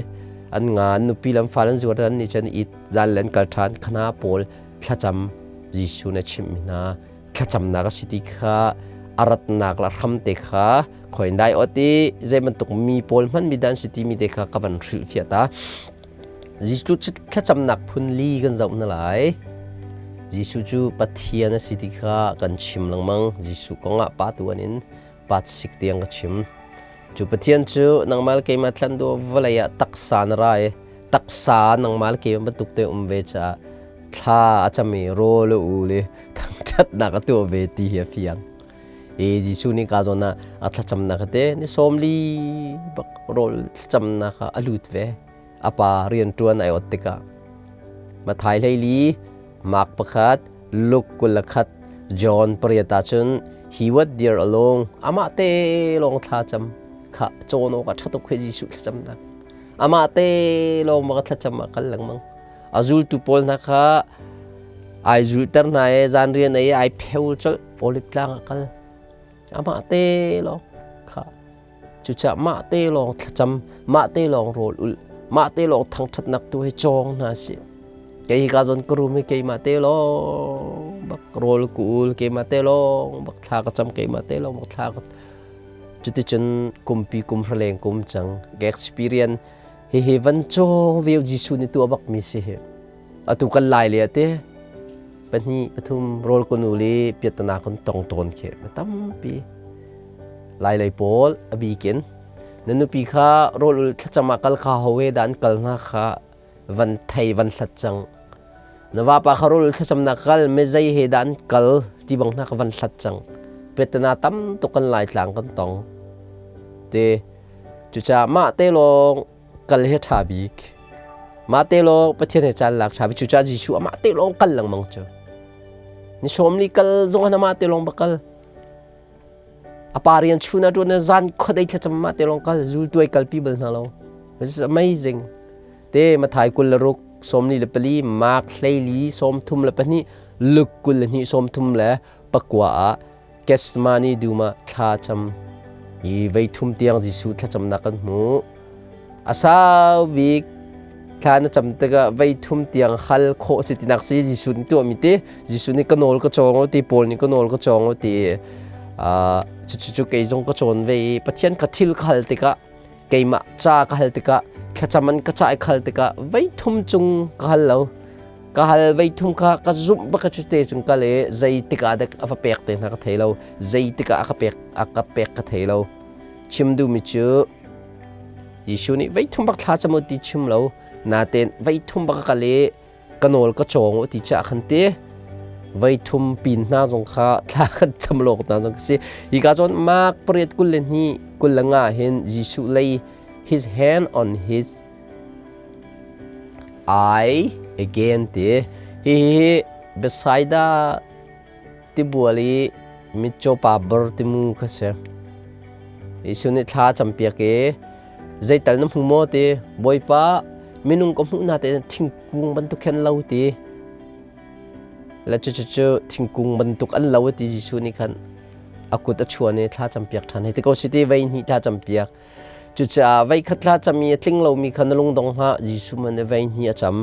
an nga an nupi lam fal an zuar an ni cun it zan len kal ṭhan khana pawl thlacam Jesuh na chimh hna thlacamnak a si ti kha a ratnak la hram te kha khoin dai ot i zei bantuk mi pawl hman mi dan si ti mi te kha ka van hrilh fiah ta Jesuh cu thlacamnak phun li kan zoh hna lai. Jesuh cu Pathian a si ti kha kan chim lengmang. Jesuh kongah pa tuan in pat sik tiang ka chim. Cu Pathian cu nangmah le keimah thlan du vawlei ah taksa na ra i taksa nangmah le keimah bantuk te um ve caah thla a cam i rawl a ul i thangṭhatnak a tuah ve ti hi a fiang. E Jesuh nih ka zawn ah a thlacamnak te ni 40 bak rawl thlacamnak ah a lut ve. A pa rianṭuan ai ot tikah Matthai 14, Mark 1, Luke 21, John 8 ahcun he was there alone amah te lawng thla cam kha cawn awk a ṭha tuk khi Jesuh thlacamnak amah te lawng ma thlacam ah kal lengmang a zultu pawl hna kha ai zulter hna i zanrian ei ai pheu colh Olive tlang ah kal amah te lawng kha Cucaah mah te lawng thlacam, mah te lawng rawl ulh, mah te lawng thangṭhatnak tu hi cawng hna sih. Kei hi ka zawn ka rum hi keimah te lawng bak rawl ka ul, keimah te lawng bak thla ka cam, keimah te lawng bak thla ka Cuticun kumpi kum hraleng kum cang ka experience hihi van cawng veu Jesuh nih tuah bak mi si hi. Atu kan lai le ate pahnih pathum rawl kan ul i piatana kan tong tawn khi tampi. Lailei pawl a bikin na nupi kha rawl ul thlacam ah kal kha ho he dah an kal hna kha van thei van hlat cang. Na vapa kha rawl ul thlacamnak kal mezei he dah an kal ti bang hna kha van hlat cang. Petana tam tuk kan Laitlang kan tong. Te cucaah mah te lawng kal hi ṭha bik. Mah te lawng Pathian he caan lak ṭha bik. Cucaah Jesuh amah te lawng kal lengmang cu. Ni 40 kal zong ah amah te lawng ba kal. A pa rian chun ah ṭuan zan khuadei thlacam mah te lawng kal zultu ai kalpi bal hna lo. This is amazing. Te Mathai 26 44 Mark 14 32 Luke 22 39 ah Gethsemane dum ah thla cam i vei thum tiang Jesuh thlacamnak kan hmuh. A sau bik thla na cam tikah vei thum tiang hal khawh si tinak si Jesuh nih tuahmi ti Jesuh nih ka nawl ka cawng u ti Paul nih ka nawl ka cawng u ti cucu kei zong ka cawn ve i Pathian ka thil ka hal tikah keimah ca ka hal tikah thlacam an ka ca i khal tikah vei thum cung ka hal lo ka hal vei thum kha ka zumh bak cu te cung kal i zei tikah dek a va pek te hna ka thei lo zei tikah a ka pek a ka pek ka thei lo chim duhmi cu Jesuh nih vei thum bak thla cam u ti chim lo natein vei thum bak a kal i ka nawl ka cawng u ti cah khan ti vei thum pin hna zong kha thla kan cam lawk hna zong ka si hi ka cun Mark 8 22 25 hin Jesuh lay his hand on his eye again ti hi hi Bethsaida tibual i mitcaw pa bar timu kha si. Jesuh nih thla campiak i Zeital na hmu maw ti? Bawipa, minung ka hmuh hna te thingkung bantuk khin lo ti. Le cucu thingkung bantuk an lo ti Jesuh nih khan a kut a chuan i thla campiak ṭhan hei ti ko si ti vei hnih thla campiak. Cucaah vei khat thla cam i a tling lomi kha na lungdong hlah. Jesuh man nih vei hnih a cam.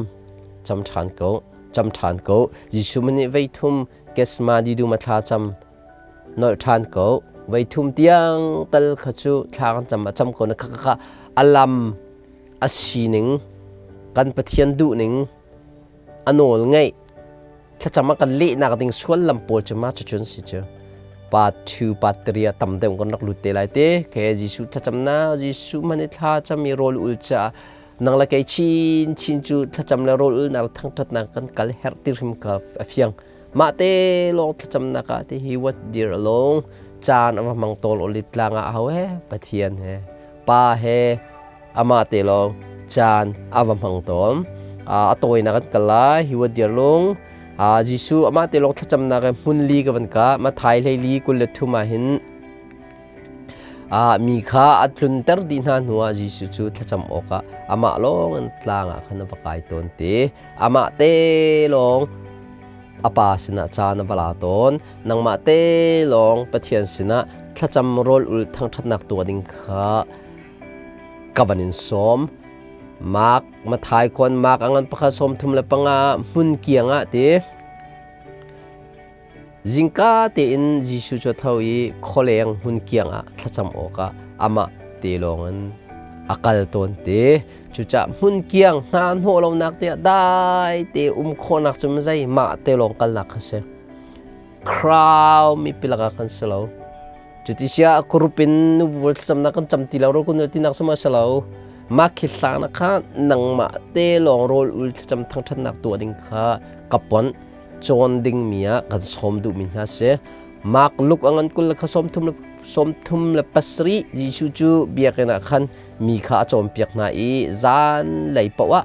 Cam ṭhan ko. Cam ṭhan ko. Jesuh man nih vei thum Gethsemane dum a thla cam. Nolh ṭhan ko. Vei thum tiang tal kha cu thla kan cam a cam ko na kha kha a lam a sining kan Pathian duhning a nawl ngeih thlacam a kan lehnak ding suallam pawl cu ma cucun si cu part 2 part 3 ah tam deuh kan rak lut te lai te ke Jesuh thlacam na Jesuh man i thla cam i rawl ul ca nang le kei chin chin cu thlacam le rawl ul nak thangthat nak kan kal herh ti hrim ka a fiang mah te lawng thlacam nak ah ti he was there alone caan a va hmang tawl olive tlang ah ho he Pathian he pa he amah te lawng caan a va hmang tawn. A tawinak an kal lai hi wa dir lung. Jesuh amah te lawng thlacamnak in hmun li ka van ka Mathai hlei li 23 ah hin mi kha a tlunter dih hna hnuah Jesuh cu thlacam awkah amah lawng in tlang ah khan a va kai tawn te. Amah te lawng a pa sinah caan a va la tawn. Nangmah te lawng Pathian sinah thlacam rawl ul thangṭhatnak tuah ding kha ka van in sawm. Mark Mathai khuan Mark a ngan pakhat 35 hmun kiang ah ti zingka tein Jesuh cu a tho i khualeng hmun kiang ah thlacam awkah amah te lawng in a kal tawn te. Cucaah hmun kiang hna hnawh lonak te ah dai te um khawhnak cu zei mah te lawng kalnak kha si. Crowd mipi lakah khan si lo. Cuti sia group in nu pawl thlacamnak kan cam ti lo ro kun tinak sama si lo. Mah khi hlang kha nangmah te lawng rawl ul thlacam thangthatnak tuah ding kha ka pon cawn ding mi ah kan sawm duh mi hna si. Mark Luke a ngan 20 le kha 37 Jesuh cu biakinn ah khan mi kha a cawnpiak hna i zan lei paoh ah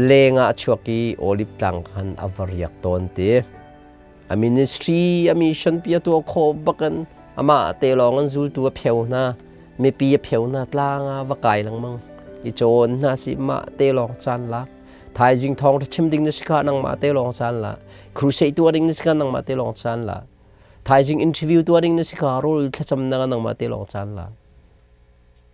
leng ah a chuak i Olive tlang khan a va riak tawn ti. A ministry, a mission pi a tuah khawh bakin amah te lawng an zultu a pheu hna. Mipi a pheu hna tlang ah va kai lengmang. I cawn hna si mah te lawng caan lak. Thaizing thawng chim ding na si kha nangmah te lawng caan la. Crusade tuah ding na si kha nangmah te lawng caan la. Thaizing interview tuah ding na si kha rawl thlacam na nangmah te lawng caan la.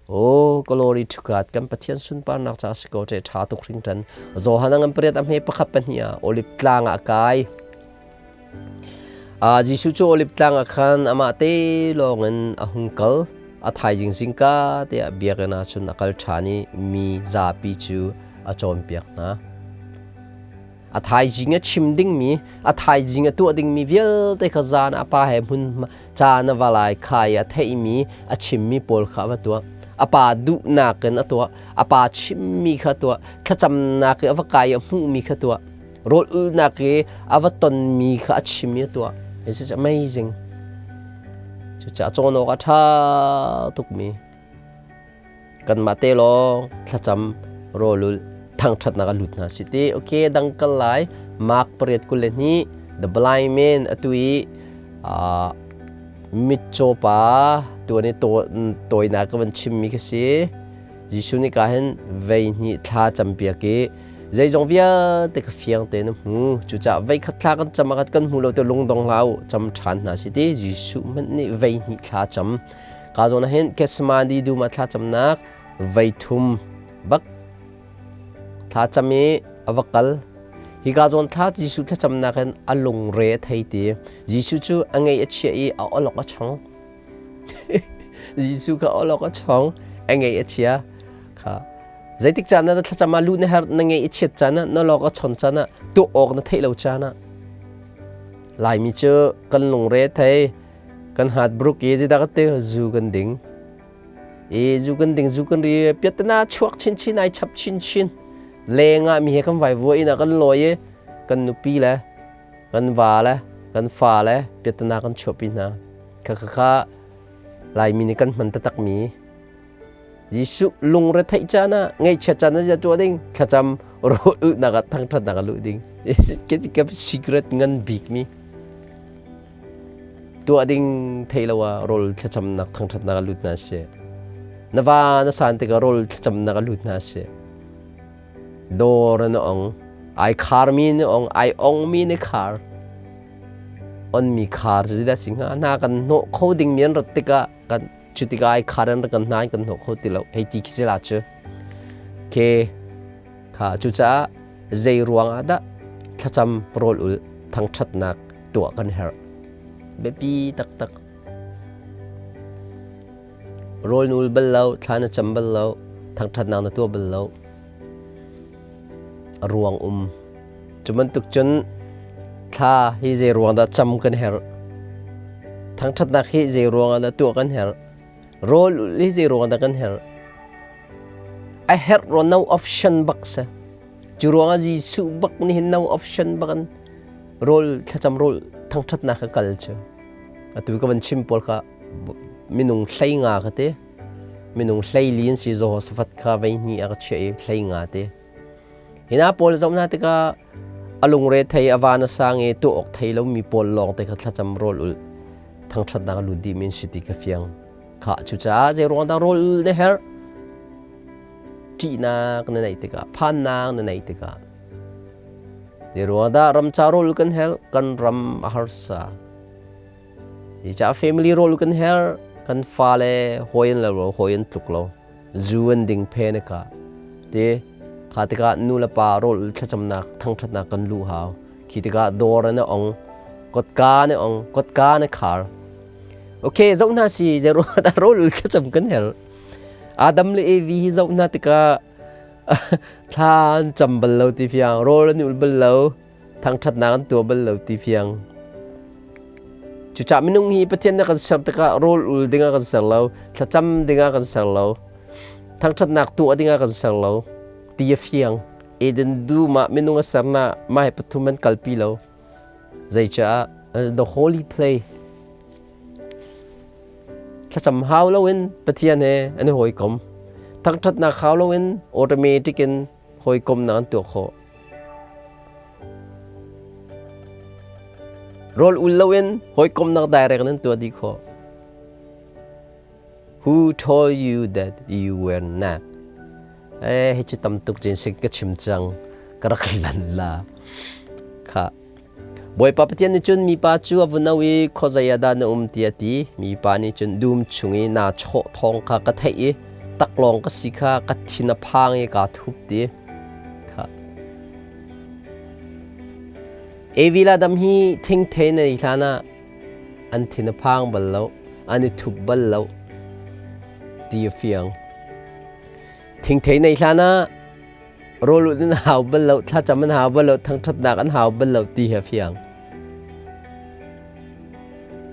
Oh, glory to God. Kan Pathian sunparnak ca si ko te tha tuk hringhran. Johan ngan pariat a hme pakhat pahnih ah Olive tlang ah kai. Jesuh cu Olive tlang ah khan amah te lawng in a hung kal. A thaizing zingka te ah biakinn ah cun a kal ṭhan i mi zapi cu a cawnpiak hna. A thaizing a chim dingmi, a thaizing a tuah dingmi vialte kha zan a pa he hmun caan a va lai kha i a theihmi, a chimmi pawl kha a va tuah. A pa duhnak in a tuah, a pa chimmi kha tuah, thlacamnak i a va kai i a hmuhmi kha tuah, rawl ulnak i a va tonmi kha a chim i a tuah. This is amazing. Cucaah cawn awk a ṭha tukmi. Kanmah te lawng thlacam rawlulh thangṭhatnak a lut hna si ti. Okay, dang kal lai. Mark 8:22 The blind man atu i mitcaw pa tuan i tawinak ka van chimmi kha si. Jesuh nih ka hin vei hnih thla campiak i zeizong vialte ka fiang tein a hmu. Cucaah vei khat thla kan cam ah kan hmu lo te lungdong hlah u, cam ṭhan hna si ti. Jesuh hmanh nih vei hnih thla cam. Ka zawn ah hin Gethsemane dum ah thlacamnak vei thum bak thlacam i a va kal. Hika zawn thla Jesuh thlacamnak in a lungre a thei ti. Jesuh cu a ngeih a chiah i a awlok a chong. Jesuh kha awlok a chong, a ngeih a chia. Kha zeitik caan ah na thlacam ah lu na her na ngeih a chiat caan ah na lawk a chon caan ah tuah awk na theih lo caan ah Laimi cu kan lungre thei Kan hat bruk i zeidah ka ti zu kan ding. I zu kan ding zu kan ri piatana chuak chinchin ai chap chinchin. Leng ah mi he kan vai vua inn ah kan lawi i kan nupi le kan va le kan fa le piatana kan chuahpi hna. Kha kha kha Laimi nih kan hman taktak mi Jesuh lungre theih caan ah ngaihchiat caan ah tuah ding thlacam rawl ulhnak ah thangṭhatnak ah luh ding. Ka secret ngan bik mi tuah ding thei lo ah rawl thlacamnak thangṭhatnak ah lut na si. Na va na san tikah rawl thlacamnak a lut hna sih. Dawr na ong, ai kharmi na ong, ai ongmi na khar. Onmi khar cu zeidah si hnga? Hna kan hnawh kho dingmi an rat tikah kan cu tikah ai khar an rak kan hna in kan hnawh kho ti lo. Hei ti khi si la cu. Ke kha cucaah zei ruang ah dah thlacam rawl ul thangṭhatnak tuah kan herh? Biapi taktak. Rawl na ul bal lo, thla na cam bal lo, thangṭhatnak na tuah bal lo. A ruang um. Cu bantuk cun thla hi zei ruang dah cam kan herh? Thangṭhatnak hi zei ruang ah dah tuah kan herh? Rawl ul hi zei ruang dah kan herh? A herh ro no option bak si. Cu ruang ah Jesuh bak nih hin no option bak in rawl thlacam rawl thangṭhatnak ka kal cu. Atu ka van chim pawl kha minung 15 ka ti. Minung 14 an si Jehoshaphat kha vei hnih a ka chiah i 15 te. Hina pawl zoh hna tikah a lungre thei a van a sang i tuah awk thei lomi pawl lawng te kha thlacam rawl ul thangṭhatnak a lut dihmi an si ti ka fiang. Kha cucaah zei ruang dah rawl ul na herh? Ṭihnak na neih tikah, phannak na neih tikah. Zei ruang dah ramca rawl kan herh? Kan ram a harsa. Hi caah family rawl kan herh. Kan fale hawi an lo, hawi an tluk lo. Zu an ding phe na ka. Te kha tikah nu le pa rawl thlacamnak thangṭhatnak kan luh hau. Khi tikah dawr an ong, kotka na ong, kotka na khar. Okay, zoh hna si zei ruang dah rawl thlacam kan herh. Adam le Evi hi zoh hna tikah thla an cam bal lo ti fiang, rawl an ul bal lo. Thangṭhatnak an tuah bal lo ti fiang. Cucaah minung hi Pathian nih a kan ser tikah rawl ul ding ah kan ser lo, thlacam ding ah kan ser lo, thangṭhatnak tuah ding ah kan ser lo ti a fiang. Eden dum ah minung a sernak mah hi pathum an kalpi lo. Zeicah the holy play thlacam hau loin Pathian he an i hawikom. Thangṭhatnak hau loin automatic in hawikomnak an tuah khawh. Rawl ul loin hawikomnak direct nan tuah dih khawh. Who told you that you were not? Eh, hi cu tam tuk cin sik ka chim cang. Ka rak lan la. Kha. Bawipa Pathian nih cun mipa cu a vun auh i khuazei ah dah na um ti a ti. Mipa nih cun dum chung i naa chawh thawng kha ka theih i taklawng ka si kha ka thin a phang i kaa thup ti. Kha. Evi le Adam hi thingthei na ei hlan ah an thin a phang bal lo, an i thup bal lo ti a fiang. Thingthei nei hlan ah rawlulh an hau bal lo, thlacam an hau bal lo, thangṭhatnak an hau bal lo ti hi a fiang.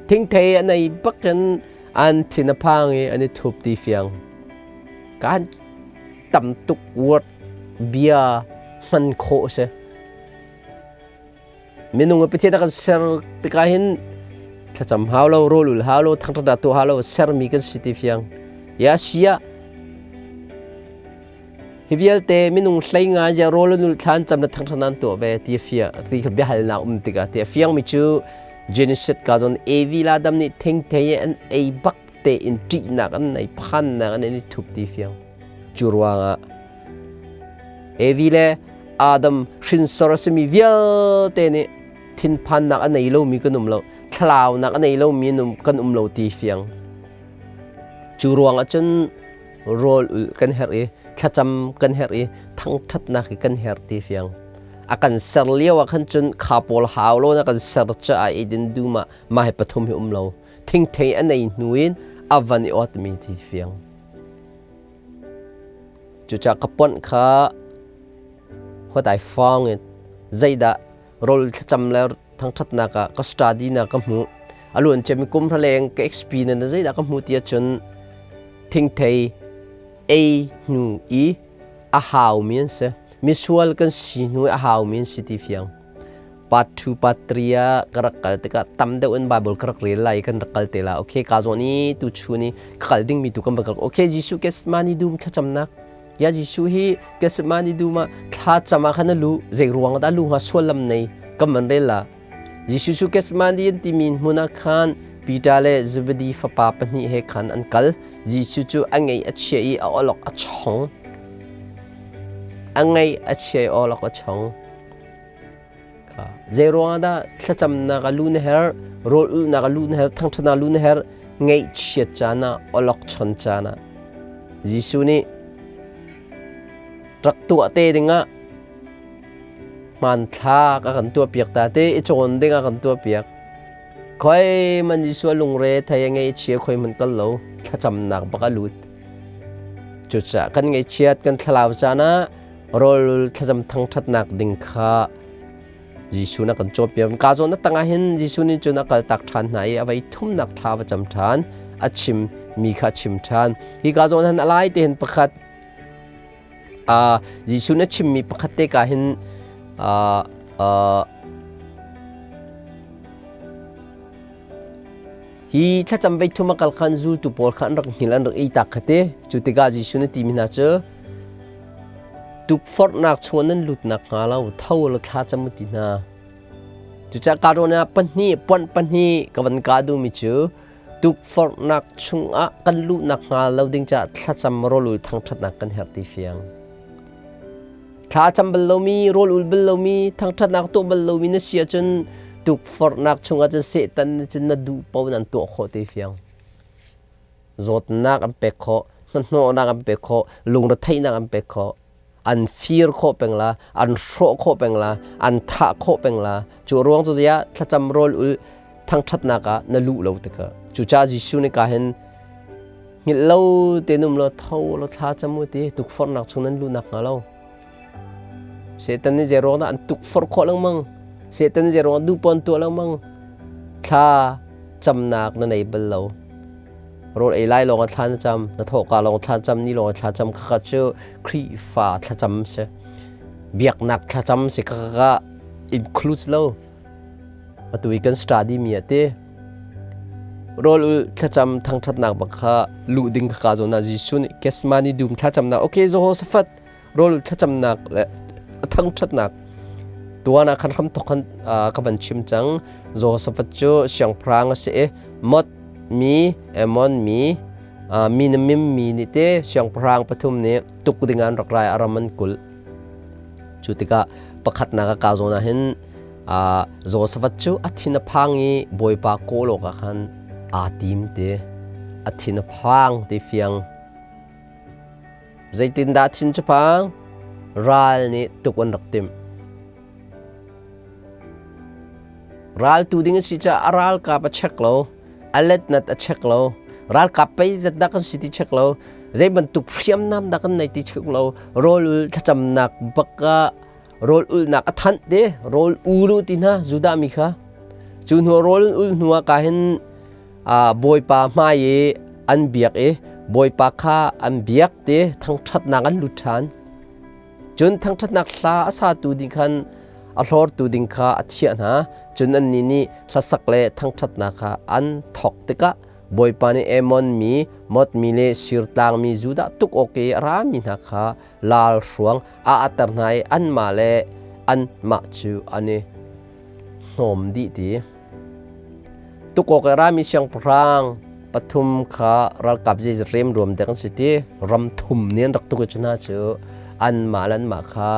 Thingthei an ei bak in an thin a phang i an i thup ti fiang. Kan tam tuk word bia hman khawh si. Minung a Pathian a kan ser tikah hin thlacam hau lo, rawl ul hau lo, thangṭhat tuah hau lo, sermi kan si ti fiang. Ya sia hi vialte minung hlei nga ya rawl an ul thlan cam le thangṭhat an tuah ve ti fia ti kha biahalnak um tikah ti a fiang mi cu Genesis ka zon Evi la dam nih thengthei an ei bak te in ṭihnak an nei phannak an i thup ti fiang. Cu ruangah Evi le Adam hrinsor a simi vialte nih thinphannak a nei lomi kan um lo, thlalaunak a nei lomi kan um lo ti fiang. Cu ruangah cun rawl ulh kan herh i thlacam kan herh i thangṭhatnak hi kan herh ti fiang. A kan ser lio ah khan cun kha pawl hau lo na kan ser caah Eden dum ah mah hi pathum hi um lo. Thingthei a nei hnu in a van i awtmi ti fiang. Cucaah ka ponh kha what I found it zeidah rawl thlacam le thangṭhatnak ah ka study na ka hmuh a luan ciami kum hra leng ka experience na zeidah ka hmuh ti ahcun thingthei ei hnu i a haumi an si misual kan si hnu i a haumi an si ti fiang Part 2 part 3 ah ka rak kal tikah tam deuh in Bible ka rak rel lai kan rak kal te la. Okay, ka zawn i tu chun i ka kal dingmi tu kan va kal. Okay, Jesuh Gethsemane dum thlacamnak. Ya Jesuh hi Gethsemane dum ah thlacam ah khan a lu zei ruang dah lu hnga suallam nei kan van rel la. Jesuh cu Gethsemane an timi hmun ah khan Peter le Zebedi fapa pahnih he khan an kal. Jesuh cu a ngaih a chia i a awlok a chong. A ngaih a chia i awlok a chong. Zei ruangah dah thlacamnak a lu na herh, rawl ulhnak a lu na herh, thangṭhatnak a lu na herh, ngaihchiat caan ah, awlokchon caan ah. Jesuh nih rak tuah te dingah hmanthlak a kan tuahpiak ta te i cawn ding a kan tuahpiak. Khoi man Jesuh a lungre thei a ngaihchia khoi hmanh kal lo, thlacamnak bak a lut. Cucaah kan ngaihchiat kan thlalau caan ah rawl thlacam thangṭhatnak ding kha Jesuh na kan cawnpiak. Ka zawn na tangah hin Jesuh nih cun a kaltak ṭhan hna i a vei thumnak thla va cam ṭhan, a chim mi kha a chim ṭhan. Hi ka zawn han a lai te hin pakhat Jesuh na chimmi pakhat te ka hin Hi thlacam vei thum a kal khan zultu pawl kha an rak hngil an rak ei tak kha te. Cu tikah Jesuh nih timi hna cu tukforhnak chungah nan lut nakhnga lo tho law thla cam u ti hna. Cucaah ka rawn ah pahnih puanh pahnih ka van ka duhmi cu tukforhnak chungah kan luh nakhnga lo ding caah thlacam rawlul thangṭhatnak kan herh ti fiang. Thla cam bal lomi, rawl ul bal lomi, thangṭhatnak tuah bal lomi na si ahcun tukforhnak chungah cun Satan nih cun na duh paoh in an tuah khawh ti fiang. Zawtnak an pek khawh, hnahnawhnak an pek khawh, lungretheihnak an pek khawh, an fir khawh peng la, an hrawh khawh peng la, an thah khawh peng la. Cu ruang cu ziah thlacam rawl ul thangṭhatnak ah na luh lo tikah. Cucaah Jesuh nih ka hin Hngilh lo te num law tho law thla cam u ti tukforhnak chung nan luh nak hnga lo. Satan nih zei ruang dah an tukforh khawh lengmang. Satan nih zei ruang duh pawn tuah lengmang. Thla camnak na nei bal lo. Rawl ei lai lawng ah thla na cam, na thawhka lawng thla cam, ni lawng thla cam khakha cu Khrihfa thlacam si. Biaknak thlacam si khakha includes lo. Atu i kan study mi a ti. Rawl ul thlacam thangṭhatnak bak kha luh ding kha ka zawn ah Jesuh nih Gethsemane dum thlacamnak okay Jehoshaphat rawl ul thlacamnak le thangṭhatnak tuan ah khan hramthok khan ka van chim cang. Jehoshaphat cu siangpahrang a si i Mot mi Ammon mi mi na mim mi nih te siangpahrang pathum nih tuk ding an rak rai a ram an kulh. Cu tikah pakhatnak a ka zawn ah hin Josafat cu a thin a phang i Bawipa kawl awkah khan aa tim ti. A thin a phang ti fiang. Zeitindah thin cu phang? Ral nih tuk an rak timh. Ral tu ding a si caah a ralkap a check lo, a letnat a check lo, ralkap pei zat dah kan si ti check lo, zei bantuk hriamnam dah kan nei ti check lo, rawl ul thlacamnak bak ah rawl ulhnak a thanh te rawl ul u ti hna Judah mi kha cu hnu rawl ul hnu ah ka hin Bawipa hmai i an biak i Bawipa kha an biak te thangṭhatnak an lut ṭhan cun thangṭhatnak hla a satu ding khan a hlortu ding kha a thiah hna cun annih nih hlasak le thangṭhatnak kha an thawk tikah Bawipa nih Ammon mi Moab mi le Sirtlang mi Judah tuk awk i a rami hna kha lal hruang a atter hna i anmah le anmah cu an i hnawm dih ti. Tukawk i rami siangpahrang pathum kha ralkap zeizat remruam dek an si ti ram thum nih an rak tuk i cu hna cu anmah le anmah kha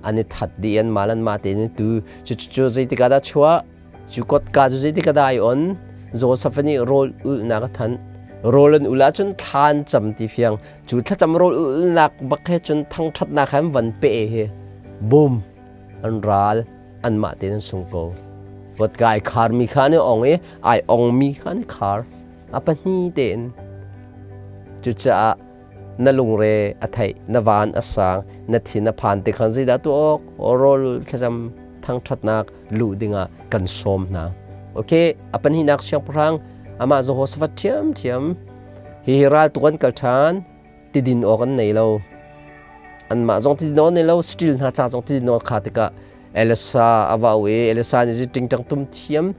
an i that dih anmah le anmah tein tu cu cu zeitik ah dah chuah Cu kotka cu zeitik ah dah ai on? Joseph nih rawl ulhnak a thanh. Rawl an ulh ahcun thla an cam ti fiang. Cu thlacam rawl ulhnak bak he cun thangṭhatnak he an van peh hi. Bum! An ral anmah tein an sung ko. Kotka ai kharmi kha an i ong i ai ongmi kha an i khar. A pahnih tein. Cucaah na lungre a theih, na van a sang, na thin a phan ti khan zeidah tuah awk? Rawl thlacam thangṭhatnak luh dingah kan sawm hna. Okay, a pahnihnak siangpahrang amah Jehoshaphat ṭhiamṭhiam hihi raltuk an kal ṭhan, tidin awk an nei lo. Anmah zong tidin awk an nei lo, still hna ca zong tidin awk kha tikah Elisa a va au i Elisa nih tingtang tum thiam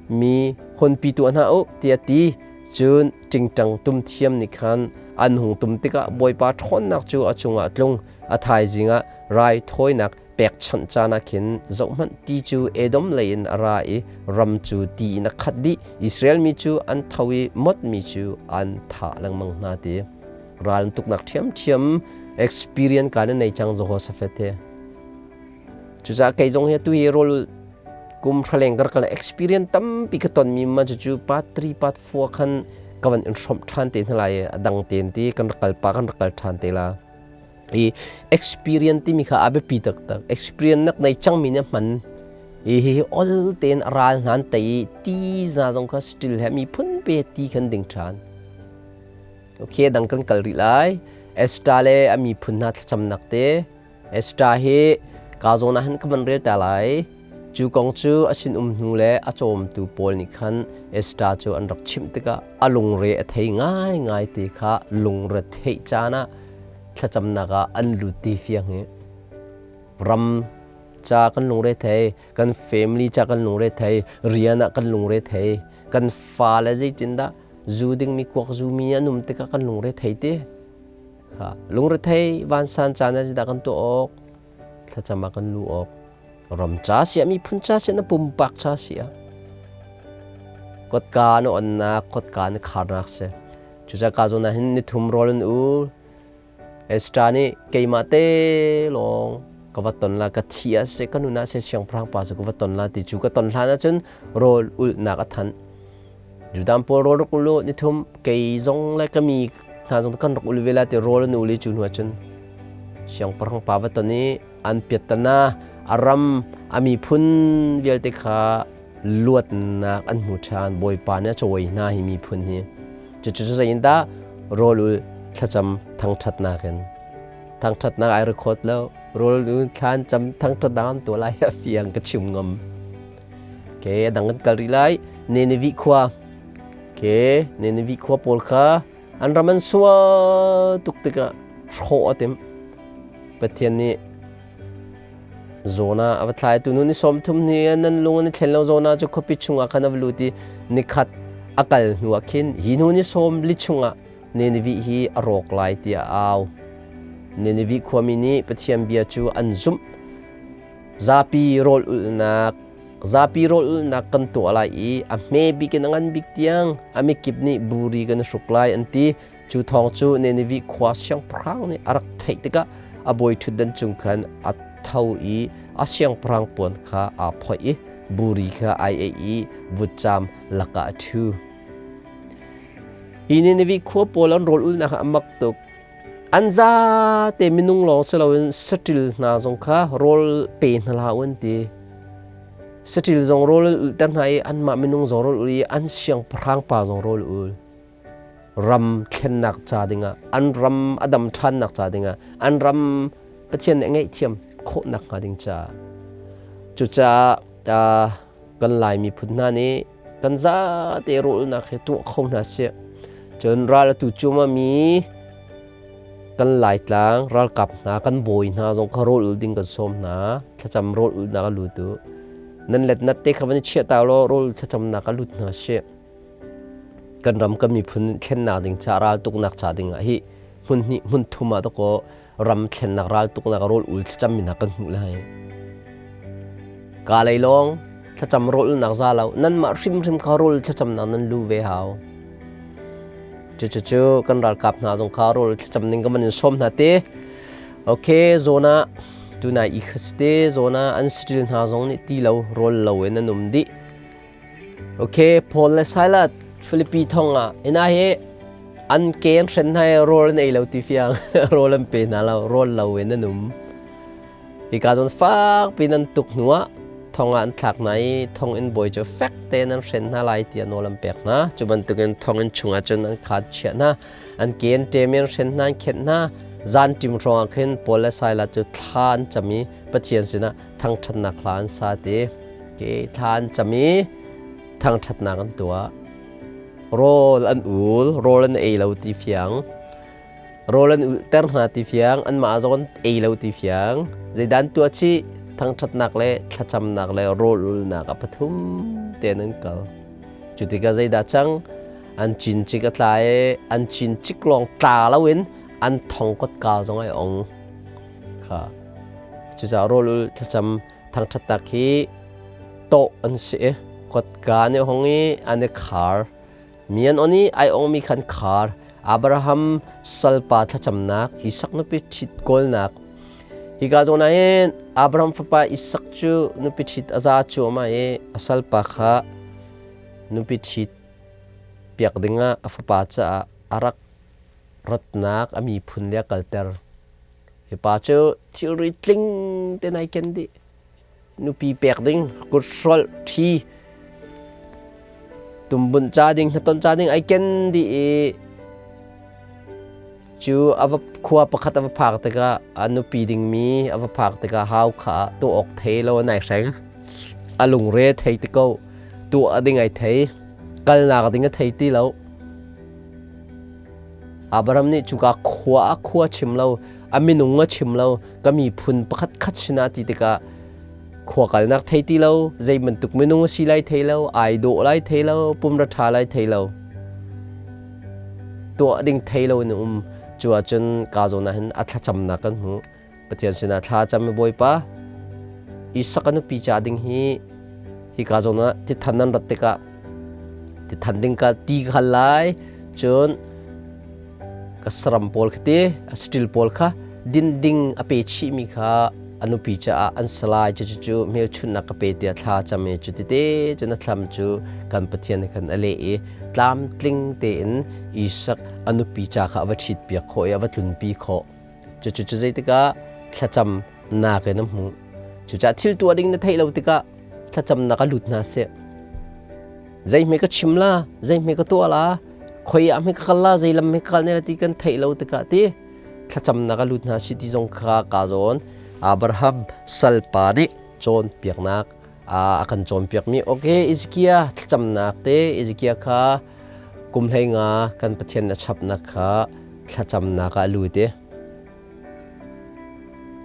mi honpi tuah hna u tiah ti. Cun ṭingṭang tum thiam nih khan an hung tum tikah Bawipa ṭhawnnak cu a cungah a tlung. A thaizing ah raithawinak pek. pekchanh caan ah khin zohhmanh ti cu Edom lei in a ra i ram cu ti in a khat dih. Israel mi cu an tho i motmi cu an thah lengmang hna ti. Ral an tuknak ṭhiamṭhiam experience ka na nei cang Jehoshaphat he. Cucaah kei zong hi atu hi rawl kum hraleng ka rak kal experience tampi ka tonmi ma cucu part 3 part 4 khan ka van in hrawmh ṭhan te hna lai i a dang tein ti kan rak kal pa kan rak kal ṭhan te la. I experience timi kha a biapi taktak. Experience nak nei cangmi nih hman i hihi ol tein a ral hna an tei i ti hna zong kha still he miphun pe ti khan ding ṭhan. Okay, dang kan kal rih lai. Esther le a miphun hna thlacamnak te Esther hi ka zawn ah hin ka van rel ta lai. Cu kong cu a sinum hnu le a cawmtu pawl nih khan Esther cu an rak chimh tikah a lungre a thei ngaingai ti kha lungre theih caan ah thlacamnak ah an lut ti fiang hi. Ram ca kan lungre thei, kan family ca kan lungre thei, rian ah kan lungre thei, kan fale zeitindah zu dingmi kuak zumi an um tikah kan lungre thei ti. Lungrethei vansan caan ah zeidah kan tuah awk? Thlacam ah kan lu awk. Ram ca siah miphun ca siah na pumpak ca siah. Kotka na onnak, kotka na kharnak si. Cucaah ka zawn ah hin nithum rawl an ul. Esther nih keimah te lawng ka va ton la ka thi ah siseh ka nun ah siseh siangpahrang pa cu ka va ton la ti cu ka ton hlan ahcun rawl ulhnak a thanh. Judah pawl rawl rak ul u nithum kei zong le ka mi hna zong kan rak ul ve la ti rawl an ul i cu hnu ahcun siangpahrang pa va ton i an piattana a ram a miphun vialte kha luatnak an hmu ṭhan. Bawipa nih a cawi hna hi miphun hi. Cucu cu zeitindah rawl ul thlacam thangṭhatnak in thangṭhatnak ai record lo rawl ul thlan cam thangṭhatnak an tuah lai a fiang ka chim ngam. Ke dang kan kal rih lai. Nineveh khua. Ke Nineveh khua pawl kha an ram an sua tuk tikah hrawh a timh. Pathian nih Jonah a va thlai tu nu ni 30 ni nan lung an i thlen lo Jonah cu khuapi chungah khan a va lut i nikhat a kal hnu ah khin hi hnu ni 40 chungah Nineveh hi a rawk lai tiah a au. Nineveh khuami nih Pathian bia cu an zumh. Zapi rawl ulhnak zapi rawl ulhnak kan tuah lai i a hme bik in a ngan bik tiang a mikip nih buri kan hruk lai an ti. Cu thawng cu Nineveh khua siangpahrang nih a rak theih tikah a bawi ṭhutdan cung khan a tho i a siangpahrang puan kha aa phoih i buri kha ai eih i vutcam lakah a ṭhu. Hi Nineveh khua pawl an rawl ulhnak ah a mak tuk. An zate minung lawng si loin saṭil hna zong kha rawl pe hna hlah u an ti. Saṭil zong rawl an ulhter hna i anmah minung zong rawl ul i an siangpahrang pa zong rawl ul. Ram thlennak ca dingah, an ram a dam ṭhannak ca dingah, an ram Pathian nih a ngaihthiam khawhnak hnga ding caah. Cucaah kan Lai miphun hna nih kan zate rawlnak hi tuah kho hna sih. Cun ral atu cuamami kan Laitlang ralkap hna kan bawi hna zong kha rawl ul ding kan sawm hna. Thlacam rawl ulnak a lut u. Nan letnat te kha van i chiah ta law rawl thlacamnak a lut hna sih. Kan ram kan miphun thlennak ding ca ral tuknak ca ding ah hi hmun hnih hmun thum ah dakaw ram thlennak ral tuknak rawl ul thlacam mi hna kan hmuh lai. Ka lei lawng thlacam rawl ulnak za lo nanmah hrimhrim kha rawl thlacamnak nan lu ve hau. Cucu kan ralkap hna zong kha rawl thlacam ning ka man in sawm hna te. Okay, zona tunai i khaste zona an still hna zong nih ti lo rawl lo in an um dih. Okay, Paul le Silas Philippi thong ah ina hi an ken hren hna i rawl an ei lo ti fiang rawl an pe hna lo rawl lo in an um. Hika zawn fak piin an tuk hnuah thong ah an thlak hna i thonginn bawi cu fek tein an hren hna lai tiah nawl an pek hna. Cu bantukin thonginn chungah cun an khaan chiah hna. An ke an ṭem i an hren hna, an khenh hna. Zanṭim hrawngah khin Paul le Silas cu thla an cam i Pathian sinah thangṭhatnak hla an sa ti. Ke thla an cam i thangṭhatnak an tuah. Rawl an ul, rawl an ei lo ti fiang. Rawl an ulhter hna ti fiang, anmah zong an ei lo ti fiang. Zeidah an tuah chih? Thangṭhatnak le thlacamnak le rawl ulnak a pathum tein an kal. Cu tikah zeidah cang? An cincik a tla i an cincik lawng tla loin an thong kotka zong ai ong. Kha. Cucaah rawl ul thlacam thangṭhatnak hi tawh an si i kotka an i hong i an i khar. Mi an on i ai ongmi khan khar. Abraham salpa thlacamnak, Isak nupi ṭhit kawlnak. Hika zawn ah hin Abraham fapa Isak cu nupi ṭhit a za cuahmah i a salpa kha nupi ṭhit piak dingah a fapa caah a rak ratnak a miphun le a kalter. Hi pa cu thilri tling te nai ken dih. Nupi pek ding, kuthrolh, ṭhi, tumbunh ca ding, hnaton ca ding ai ken dih i cu a va khua pakhat a va phak tikah a nupi dingmi a va phak tikah hau kha tuah awk thei lo nai hreng. A lungre thei ti ko. Tuah ding ai thei. Kalnak ding a thei ti lo. Abraham nih cuka khua a khua chim lo, a minung a chim lo, ka miphun pakhat khat sinah ti tikah khua kalnak thei ti lo, zei bantuk minung a si lai thei lo, ai dawh lai thei lo, pumra ṭha lai thei lo, tuah ding thei lo in a um. Cu ahcun ka zawn ah hin a thlacamnak kan hmuh. Pathian sinah thla cam i Bawipa, Isak a nupi ca ding hi hika zawn ah tithan nan rat tikah tithan ding ka ti ka hal lai, cun ka saram pawl kha ti a saṭil pawl kha din ding a pe chihmi kha a nupi caah an salai cu cu hmelchunhnak ka pe tiah thla cam i cu tete cun a thlam cu kan Pathian nih khan a leh i tlamtling tein Isak a nupi ca kha a va ṭhitpiak khawh i a va tlunpi khawh. Cucu cu zeitikah thlacamnak in a hmuh. Cucaah thil tuah ding na theih lo tikah thlacamnak a lut hna seh. Zeihme ka chim la, zeihme ka tuah la, khoi ah hme ka kal la, zei lam hme ka kal ne la ti kan theih lo tikah ti thlacamnak a lut hna si ti zong kha ka zawn Abraham salpa nih cawnpiaknak a kan cawnpiakmi okay Ezekiel thlacamnak te Ezekiel kha kum 15 kan Pathian a chapnak kha thlacamnak ah a lut i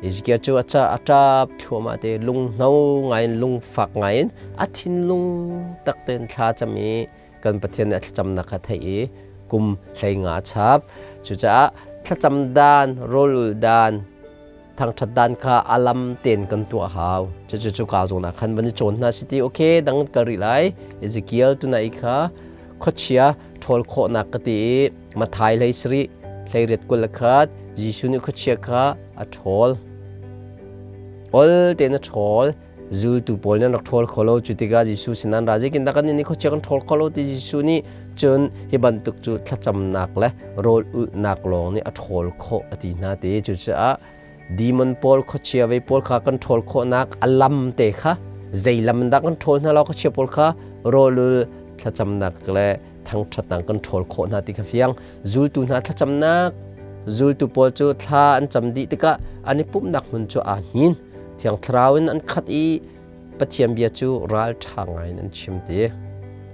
Ezekiel cu a ca a ṭap thluahmah te lunghno ngaiin lungfak ngaiin a thinlung tak tein thla cam i kan Pathian nih a thlacamnak kha theih i kum 15 a chap. Cucaah thlacam dan, rawlulh dan, thangṭhat dan kha a lam tein kan tuah hau. Cucu cuka zawn ah khan van i cawn hna si ti okay dang kal rih lai. Ezekiel tuna i kha khuachia ṭhawl khawhnak ka ti i Mathai 17 28 21 Jesuh nih khuachia kha a ṭhawl. Ol tein a ṭhawl. Zultu pawl nih an rak ṭhawl kho lo. Cu tikah Jesuh sin an ra. Zeitindah kan nih khuachia kan ṭhawl kho lo ti Jesuh nih cun hi bantuk cu thlacamnak le rawl ulhnak lawng nih a ṭhawl khawh a ti hna ti. Cucaah demon pawl khuachia vei pawl kha kan ṭhawl khawhnak a lam te kha zei lam in dah kan ṭhawl hna lo khuachia pawl kha rawlul thlacamnak le thangṭhatnak kan ṭhawl khawh hna ti kha fiang. Zultu hna thlacamnak zultu pawl cu thla an cam dih tikah an i pumhnak hmun cu aa hnin. Thiang Thlarau in an khat i Pathian bia cu ralṭha ngai in an chim ti.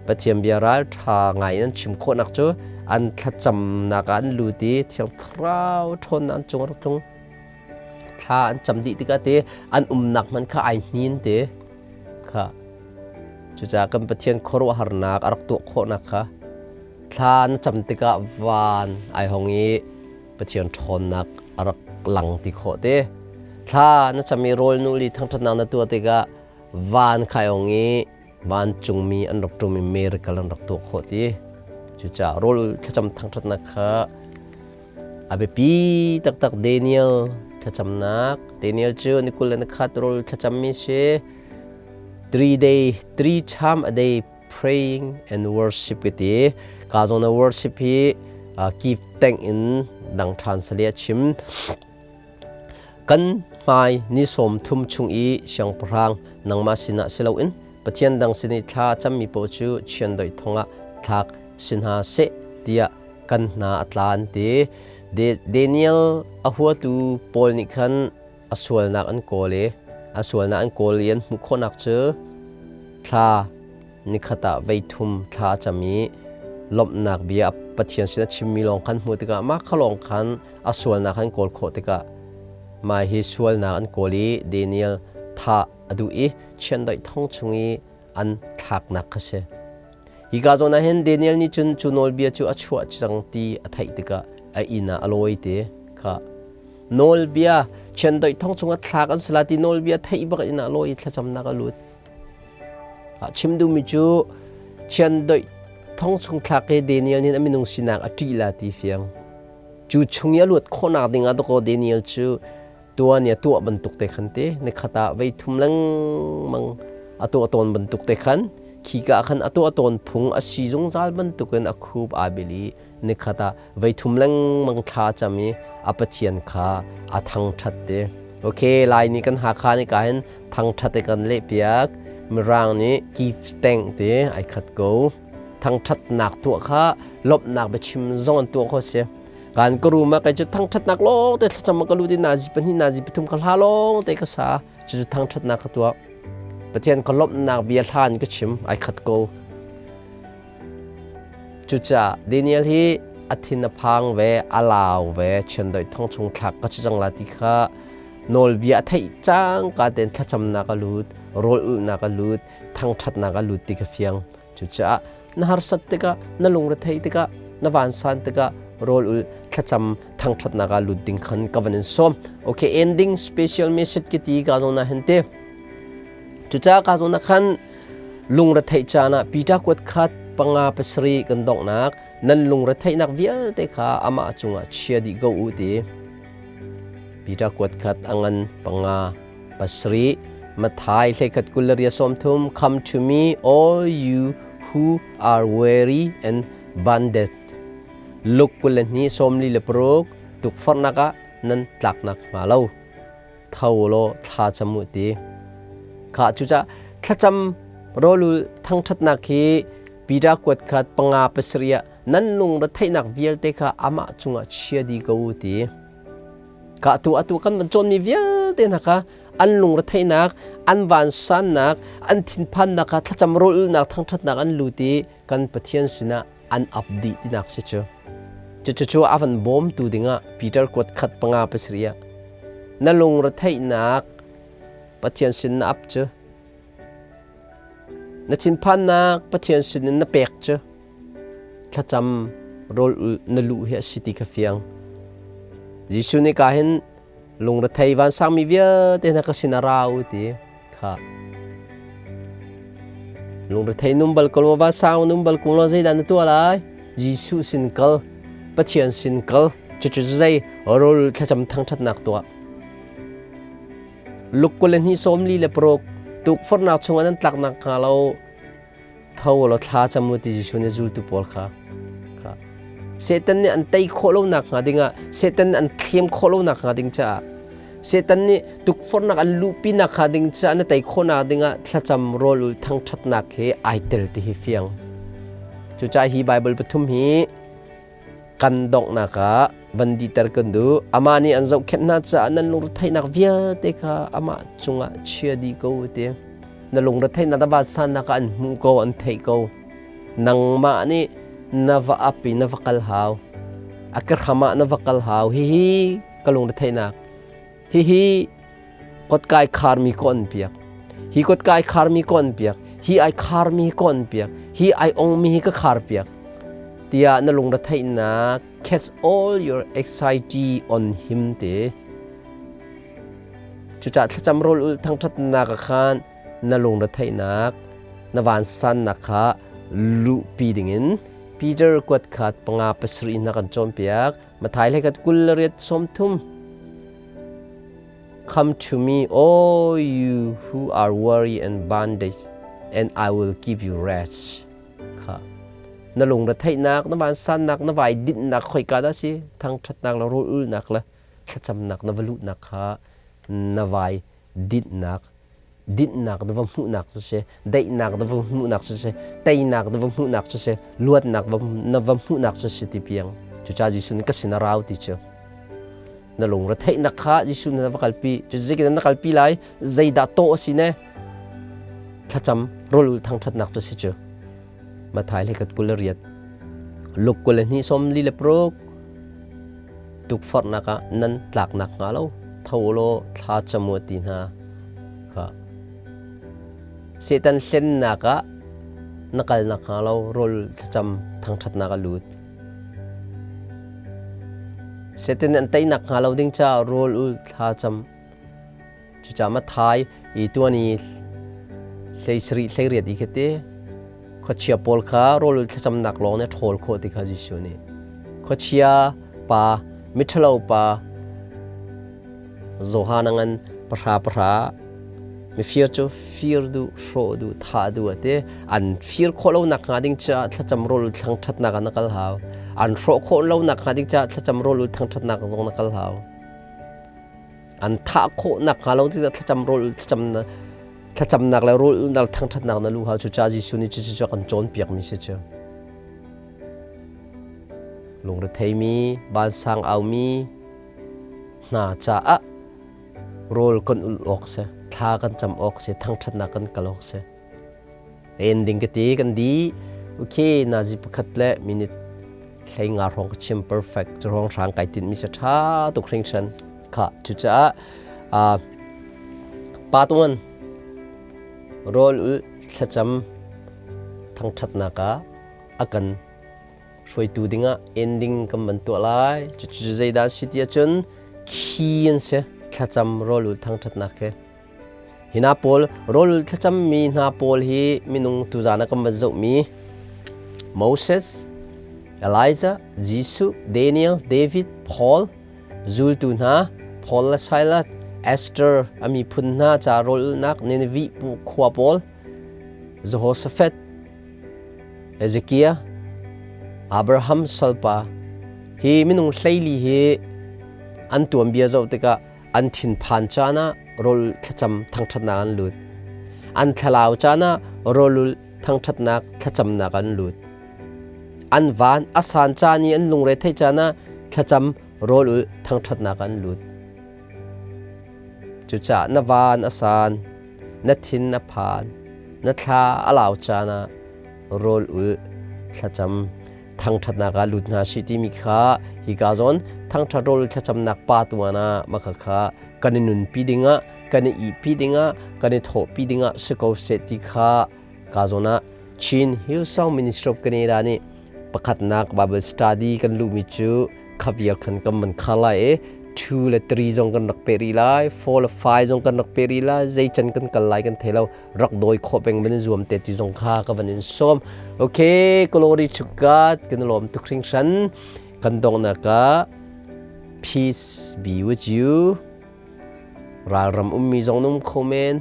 Pathian bia ralṭha ngai in an chim khawhnak cu an thlacamnak ah an lut i Thiang Thlarau ṭhawnnak an cung a rak tlung. Thla an cam dih tikah te an umnak hmanh kha ai hnin te kha. Cucaah kan Pathian khuaruahharnak a rak tuah khawhnak kha thla na cam tikah van ai hong i Pathian ṭhawnnak a rak lang ti khawh te. Thla na cam i rawl nu li thangṭhatnak na tuah tikah van khai ong i vancungmi an rak ṭum i miracle an rak tuah khawh ti. Cucaah rawl thlacam thangṭhatnak kha a biapi taktak Daniel thlacamnak. Daniel cu ni 21 rawl thlacammi si. 3 day, three time a day praying and worship ka ti. Ka zawn worship hi give thank in dang ṭhan sali a chim. Kan hmai ni 30 chung i siangpahrang nangmah sinah si loin Pathian dang sin i thla cammi paoh cu chiandeih thongah thlak si hna seh tiah kan hna a tla an ti. Daniel a huatu pawl nih khan a sualnak an kawl i a sualnak an kawl i an hmuh khawhnak cu thla nikhat ah voithum thla a cam i lawmhnak bia Pathian sin a chimmi lawng khan hmuh tikah mah kha lawng khan a sualnak an kawl khawh tikah mah hi sualnak an kawl i Daniel thah a duh i chiandeih thong chung i an thlaknak kha si. Hika zawn ah hin Daniel nih cun cu nawlbia cu a chuah cang ti a theih tikah a inn ah a lawi te kha. Nawlbia chiandeih thong chungah thlak an si la ti nawlbia theih bak in ah law i thlacamnak a lut. Chim duhmi cu chiandeih thong chung thlak i Daniel nih a minung sinak a ṭih la ti fiang. Cu chung i a luat khawhnak ding ah dakaw Daniel cu tuan i a tuah bantuk te khan te nikhat ah vei thum lengmang a tuah tawn bantuk te khan khika khan a tuah tawn phung a si zungzal bantukin a khup aa bil i nikhat ah vei thum lengmang thla cam i a Pathian kha a thangṭhat te. Okay, Lai nih kan Hakha nih ka hin thangṭhat i kan leh piak. Mirang nih give thank te ai khat ko. Thangṭhatnak tuah kha lawmhnak biachim zong an tuah kho si. Kan ka room ah kai cu thangṭhatnak lawng te thlacam ka lut i nazi pahnih nazi pathum ka hla lawng te ka sa. Cucu thangṭhatnak ka tuah. Pathian ka lawmhnak bia hla in ka chim ai khat ko. Cucaah Daniel hi a thin a phang ve, a lau ve, chiandeih thong chung thlak ka si cang la ti kha nawlbia a theih cangka tein thlacamnak a lut, rawl ulhnak a lut, thangṭhatnak a lut ti ka fiang. Cucaah na harsat tikah, na lungretheih tikah, na vansan tikah rawl ul thlacam thangṭhatnak ah lut ding khan ka van in sawm. Okay, ending special message ki ti ka zong na hen te. Cucaah ka zong na khan Lungretheih caan ah Peter kuat khat panga pasarih kan donghnak nan lungretheihnak vialte kha amah cungah chia dih ko u ti. Peter kuat khat a ngan panga pasarih Matthai hleikhat kul le ria sawm thum Come to me all you who are weary and bonded. Luke kul le hnih sawm li le paruk tukforhnak ah nan tlaknak hnga lo. Tho law thla cam u ti. Kha cucah thlacam rawlul thangṭhatnak hi Peter kuat khat panga pasarih ah nan lungre theihnak vialte kha amah cungah chia dih ko u ti. Ka atu atu kan van cawnmi vialte hna kha an lungre theihnak, an vansannak, an thinphannak kha thlacam rawlulnak thangṭhatnak an lut i kan Pathian sinah an ap dih tinak si cu. Cucu a van bawmtu dingah Peter kuat khat panga pasarih ah na lungretheihnak Pathian sin na ap cu na thinphannak Pathian sin in na pek cu thlacam rawl ul na luh hi a si ti kha fiang. Jesuh nih ka hin lungrethei vansangmi vialte hna ka sin a ra u ti kha lungrethei num bal ko va sang num bal ko lo zeidah na tuah lai Jesuh sin kal Pathian sin kal cucu zei rawl thlacam thangṭhatnak tuah luk kul le hnih sawm li le paruk tukforhnak chungah nan tlaknak hnga lo tho law thla cam u ti Jesuh nih zultu pawl kha kha Satan nih an tei khawh lonak hnga dingah Satan nih an thlem khawh lonak hnga ding caah Satan nih tukforhnak an luhpinak hnga ding caah na tei khawhnak dingah thlacam rawl ul thangṭhatnak he ai tel ti hi fiang. Cucaah hi Bible pathum hi kan donghnak ah van diter kan duh. Amah nih an zohkhenh hna caah nan lungretheihnak vialte kha amah cungah chia dih ko ti. Na lungretheihnak na vansannak ah an hmuh ko, an theih ko. Nangmah nih na va ap i na va kal hau. A ka hram ah na va kal hau. Hihi ka lungretheihnak. Hihi kotkai kharmi ka on piak. Hi kotkai kharmi ka on piak. Hi ai kharmi ka on piak. Hi ai ongmi hi ka khar piak. Tiah na lungretheihnak cast all your anxiety on him te. Cucaah thlacam rawl ul thangṭhatnak ah khan na lungretheihnak, na vansannak kha luhpi dingin Peter kuat khat panga pasarih hna kan cawnpiak. Matthai hlei khat kul le riat sawm thum. Come to me, all you who are weary and bondage, and I will give you rest. Kha. Na lungretheihnak, na vansannak, na vai dinhnak khoika dah si? Thangṭhatnak le rawl ulnak le thlacamnak na va luhnak kha na vai dinhnak dinhnak na va hmuhnak cu si daihnak na va hmuhnak cu si teinak na va hmuhnak cu si luatnak na va hmuhnak cu si ti piang cucaah Jesuh nih ka sin a rau ti cu na lungre theihnak kha Jesuh na va kalpi cu zeitin na kalpi lai zeidah tawh a si ne thlacam rawl thangṭhatnak cu si cu Matthai hlei khat kul le riat luk kul le hnih sawm li le paruk tukforhnak ah nan tlaknak hnga lo tho law thla cam u ti hna kha Satan hlennak ah na kalnak hnga lo rawl thlacam thangṭhatnak a lut. Satan an teinak hnga lo ding caah rawl ul thla cam. Cucaah Matthai i tuan i hlei sarih hlei riat i khate khuachia pawl kha rawl ul thlacamnak lawng nih a ṭhawl khawh ti kha Jesuh nih khuachia pa miṭhalo pa Johan a ngan pahra pahra mifir cu fir duh hrawh duh thah duh a ti. An fir khawh lonak hnga ding caah thlacam rawl thangṭhatnak ah na kal hau. An hrawh khawh lonak hnga ding caah thlacam rawl thangṭhatnak zong na kal hau. An thah khawhnak hnga lo tikah thlacam rawl thlacam thlacamnak le rawl ulnak thangṭhatnak na lu hau. Cucaah Jesuh nih cucu cu a kan cawnpiakmi si cu. Lungretheimi, vansang aumi hna caah rawl kan ulh awk si, thla kan cam awk si, thangṭhatnak kan kal awk si. Ending ka ti kan di. Okay, nazi pakhat le minute hlei nga hrawng ka chim perfect. Cu hrawng hrang kai tinh mi sa ṭha tuk hringhran. Kha cucaah part 1 rawl ul thlacam thangṭhatnak ah a kan hruaitu dingah ending kan van tuah lai. Cucu zeidah si ti ahcun khi an si thlacam rawl ul thangṭhatnak khi. Hi hna pawl rawl ul thlacammi hna pawl hi minung tuzaan ah kan van zohmi Moses, Elijah, Jesuh, Daniel, David, Paul, zultu hna, Paul le Silas, Esther, a miphun hna ca rawl ulnak Nineveh khua pawl, Jehoshaphat, Hezekiah, Abraham salpa hi minung hleili hi an tuanbia zoh tikah an thinphan caan ah rawl thlacam thangṭhatnak an lut. An thlalau caan ah rawlul thangṭhatnak thlacamnak an lut. An van a san caan i an lungre theih caan ah thlacam rawlul thangṭhatnak an lut. Cucaah na van a san, na thin a phan, na thla a lau caan ah rawl ul thlacam thangṭhatnak ah lut hna si timi kha hika zawn thangṭhat rawl thlacamnak pa tuan ah maka kha kan i nunpi dingah kan i ihpi dingah kan i thawhpi dingah si ko seh ti kha ka zawn ah Chin Hillsong Ministry of Canada nih pakhatnak Bible study kan luhmi cu khavial khan kan man kha lai i 2 le 3 zong kan rak pe rih lai 4 le 5 zong kan rak pe rih lai zei can kan kal lai kan thei lo rak dawi khawh peng van in zuam te ti zong kha ka van in sawm. Okay, glory to God. Kan lawm tuk hringhran. Kan donghnak ah peace be with you. Ralram ummi zong num kho men,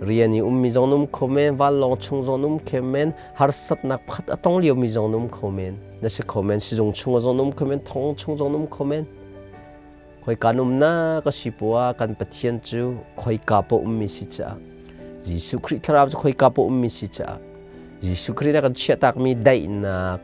rian i ummi zong num kho men, vanlawng chung zong num kho men, harsatnak pakhat a tong liomi zong num kho men, na si kho men, sizung chung zong num kho men, thong chung zong num kho men. Khoika umnak a si poah kan Pathian cu khoika poah ummi si caah Jesuh Khrih thlarau cu khoika poah ummi si caah Jesuh Khrih nih a kan chiahtakmi daihnak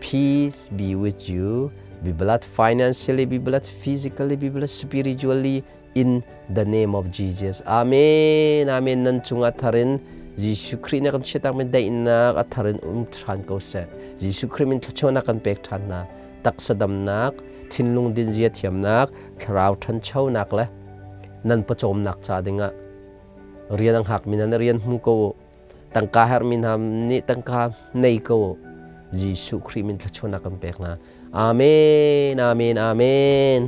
peace be with you, be blessed financially, be blessed physically, be blessed spiritually in the name of Jesus. Amen. Amen. Nan cungah tharin Jesuh Khrih nih kan chiahtakmi daihnak a thar in um ṭhan ko seh. Jesuh Khrih min thluachuahnak kan pek ṭhan hna. Taksa damnak, thinlung dinzia thiamnak, thlarau ṭhanchonak le nan pawcawmnak ca dingah rian a hngakmi hna na rian hmu ko u. Tangka herhmi hna nih tangka nei ko u. Jesuh Khrih min thluachuahnak kan pek hna. Amen. Amen. Amen.